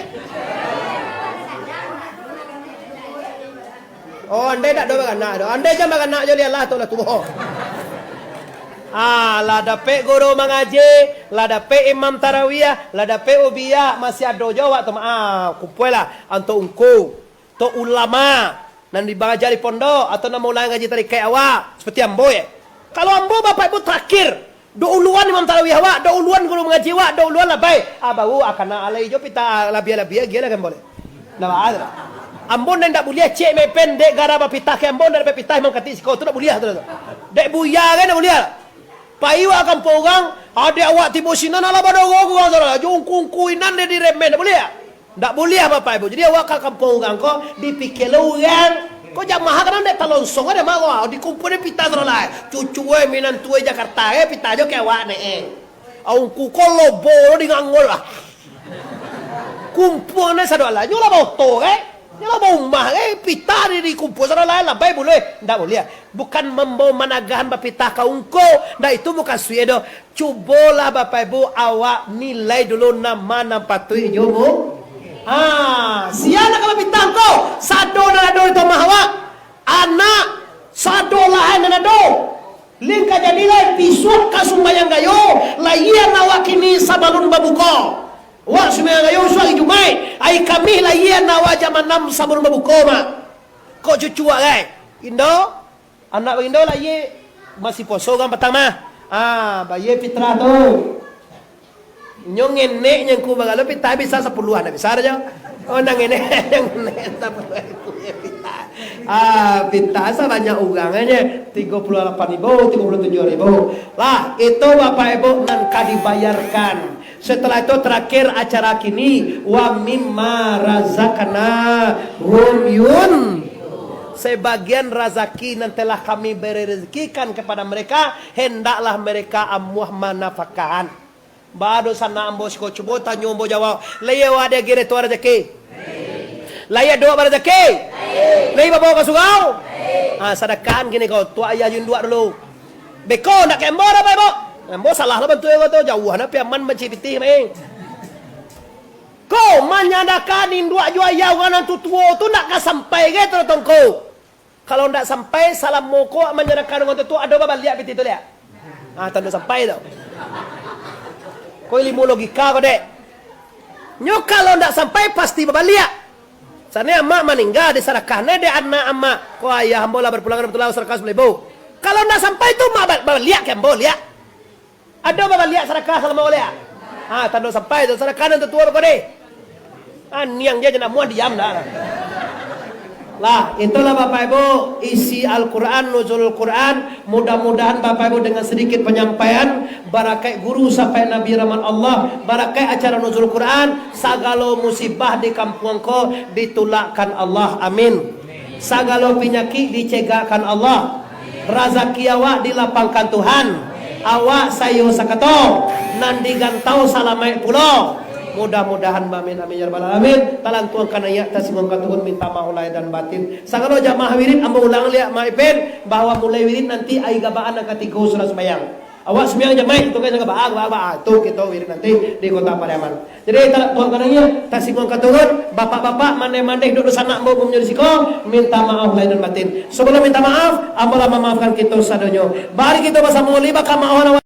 Oh, andai dak do baranak do. Andai jan baranak jo lialah tu lah tuo. Ah, lah dapek guru mangaji, lah dapek imam tarawih, lah dapek ubiak, masih ado jo awak tu. Ah, kumpualah antok ungku. Tok ulama nan di mangaja di pondok, atau nan maulang ngaji tarikaik awak, seperti ambo, eh. Kalau ambo, bapak ibu, terakhir, dok uluan imam tarawih awak, dok uluan guru mangaji awak, dok uluan labai, ah, baru, ah, kana alai jo pitah, ah, labiah-labiah, agiah lah kan boleh. Nah, bah, tu lah. Ambo nan ndak buliah, cek mepen, dek gara bapitah ke ambo, ndak dapek pitah, imam katik siko, tu ndak buliah, tu, tu. Dek buya kan ndak buliah. Pai wak ka kampuang urang, adiak awak tibo sinan, alah badaro ka urang salah, jo ungku-ungku inan dek diremen, ndak buliah. Ndak buliah, Bapak Ibu. Jadi, awak ka kampuang urang ko, dipikia lo urang. Ko jamaah kadang dek talonsong, ado mah ko, dikumpua dek pitah salah lai. Cucu, eh, minantu, eh, Jakarta, eh, pitah jo ka awak ne, eh. Ungku ko lobo lo di ngangol lah. Kumpua ne sadoalah. Nyo lah baoto, eh. Nyo lah baumah, eh. Pitah di, dikumpua sadoalah, labai buliah. Ndak buliah. Bukan mambao managahan bapitah ka ungku. Ndak, itu bukan suye doh. Cubolah, Bapak Ibu, awak nilai dulu nama nan patuik jo mu. Ha, sia nan ka bapitah ko? Sado nan ado di rumah awak. Anak, sado lahan nan ado. Lin ka jadi lai, bisuak ka sumbayang gayo, layian awak kini sabalun babuko. Awak sumbayang gayo bisuak ari Jumaik, ari Kamih layian awak jam anam sabalun babuko, Mak. Kok cucu awak, gai? Indo? Anak bagindo lah, iye masih puaso urang patang mah. Ah, bayie fitrah tu. Inyo ngenek nyangku bagalo, fitrah bisa sapuluah, ndak bisa aja. Oh, nang ngenek, nang ngenek sapuluah ribu ye fitrah. Ah, fitrah sabanyak urang aja, tigo puluah lapan ribu, tigo puluah tujuah ribu. Lah, itu Bapak Ibu nan ka dibayarkan. Setelah itu terakhir acara kini, wa mimma razaqnahum yun. Sebagian razaki nan telah Kami beri rezekikan kepada mereka, hendaklah mereka amuah manafakahan. Bado sanak ambo siko, cubo tanyo ambo jawab. Lai awak diagiah dek Tuhan razaki? Lai ado barezeki? Lai babawa ka surau? Ah, sadakahan kini ko, tuak ayah jo induak dulu. Beko, ndak ka ambo dah, Bapak Ibu. Ambo salah lah bantuak ko tu, jauah nah Piaman mancik pitih main. Ko, manyadakahan induak jo ayah urang nan tutuo tu ndak ka sampai ge tu, Tongko. Kalau ndak sampai, salamo ko manyadakahan urang tutuo, ado babaliak pitih tu liak. Ah, tando sampai tu. Ko ilmu logika ko, dek. Nyo kalau ndak sampai, pasti babaliak. Sane amak maningga, disadakahan dek anak amak. Ko ayah ambo lah berpulang, kebetulan sadakah sapuluah ribu. Kalau ndak sampai tu, mak ba-, babaliak ka ambo liak. Ado babaliak sadakah salamo ko liak? Ha, tando sampai tu, sadakah nan tutuo ko deh. Ah, niang je, jan amuah diam dah. Lah, itulah Bapak Ibu, isi Al-Quran, Nuzulul Quran. Mudah-mudahan Bapak Ibu dengan sedikit penyampaian, barakaik guru sampai Nabi rahmat Allah, barakaik acara Nuzulul Quran, sagalo musibah di kampuang ko ditulakkan Allah. Amin. Sagalo pinyakik dicegakkan Allah. Razaki awak dilapangkan Tuhan. Awak saiyo sakato, nan di gantau salamaik pulo. Mudah-mudahan, amin, amin, ya rabbal alamin. Talantuangkan ayat, tasingguangkan tuhun, minta maaf lahir dan batin. Sagalo jamaah wirid, ambo ulang liak, Mak Ipin, bahwa mulai wirid nanti ari gabaan nan katigo sudah sumbayang. Awak sumbayang jamaik tu kan, jangan baa, baa, baa. Tu kito wirid nanti di Kota Pariaman. Jadi, tak tuan kanangnyo, tasingguang katurun, bapak-bapak, mandeh-mandeh, duduk sanak, ambo umumnyo di siko, minta maaf lahir dan batin. Sabalum minta maaf, ambo lah mamaafkan kito sadonyo. Mari kito basamo, liba ka maoh lawan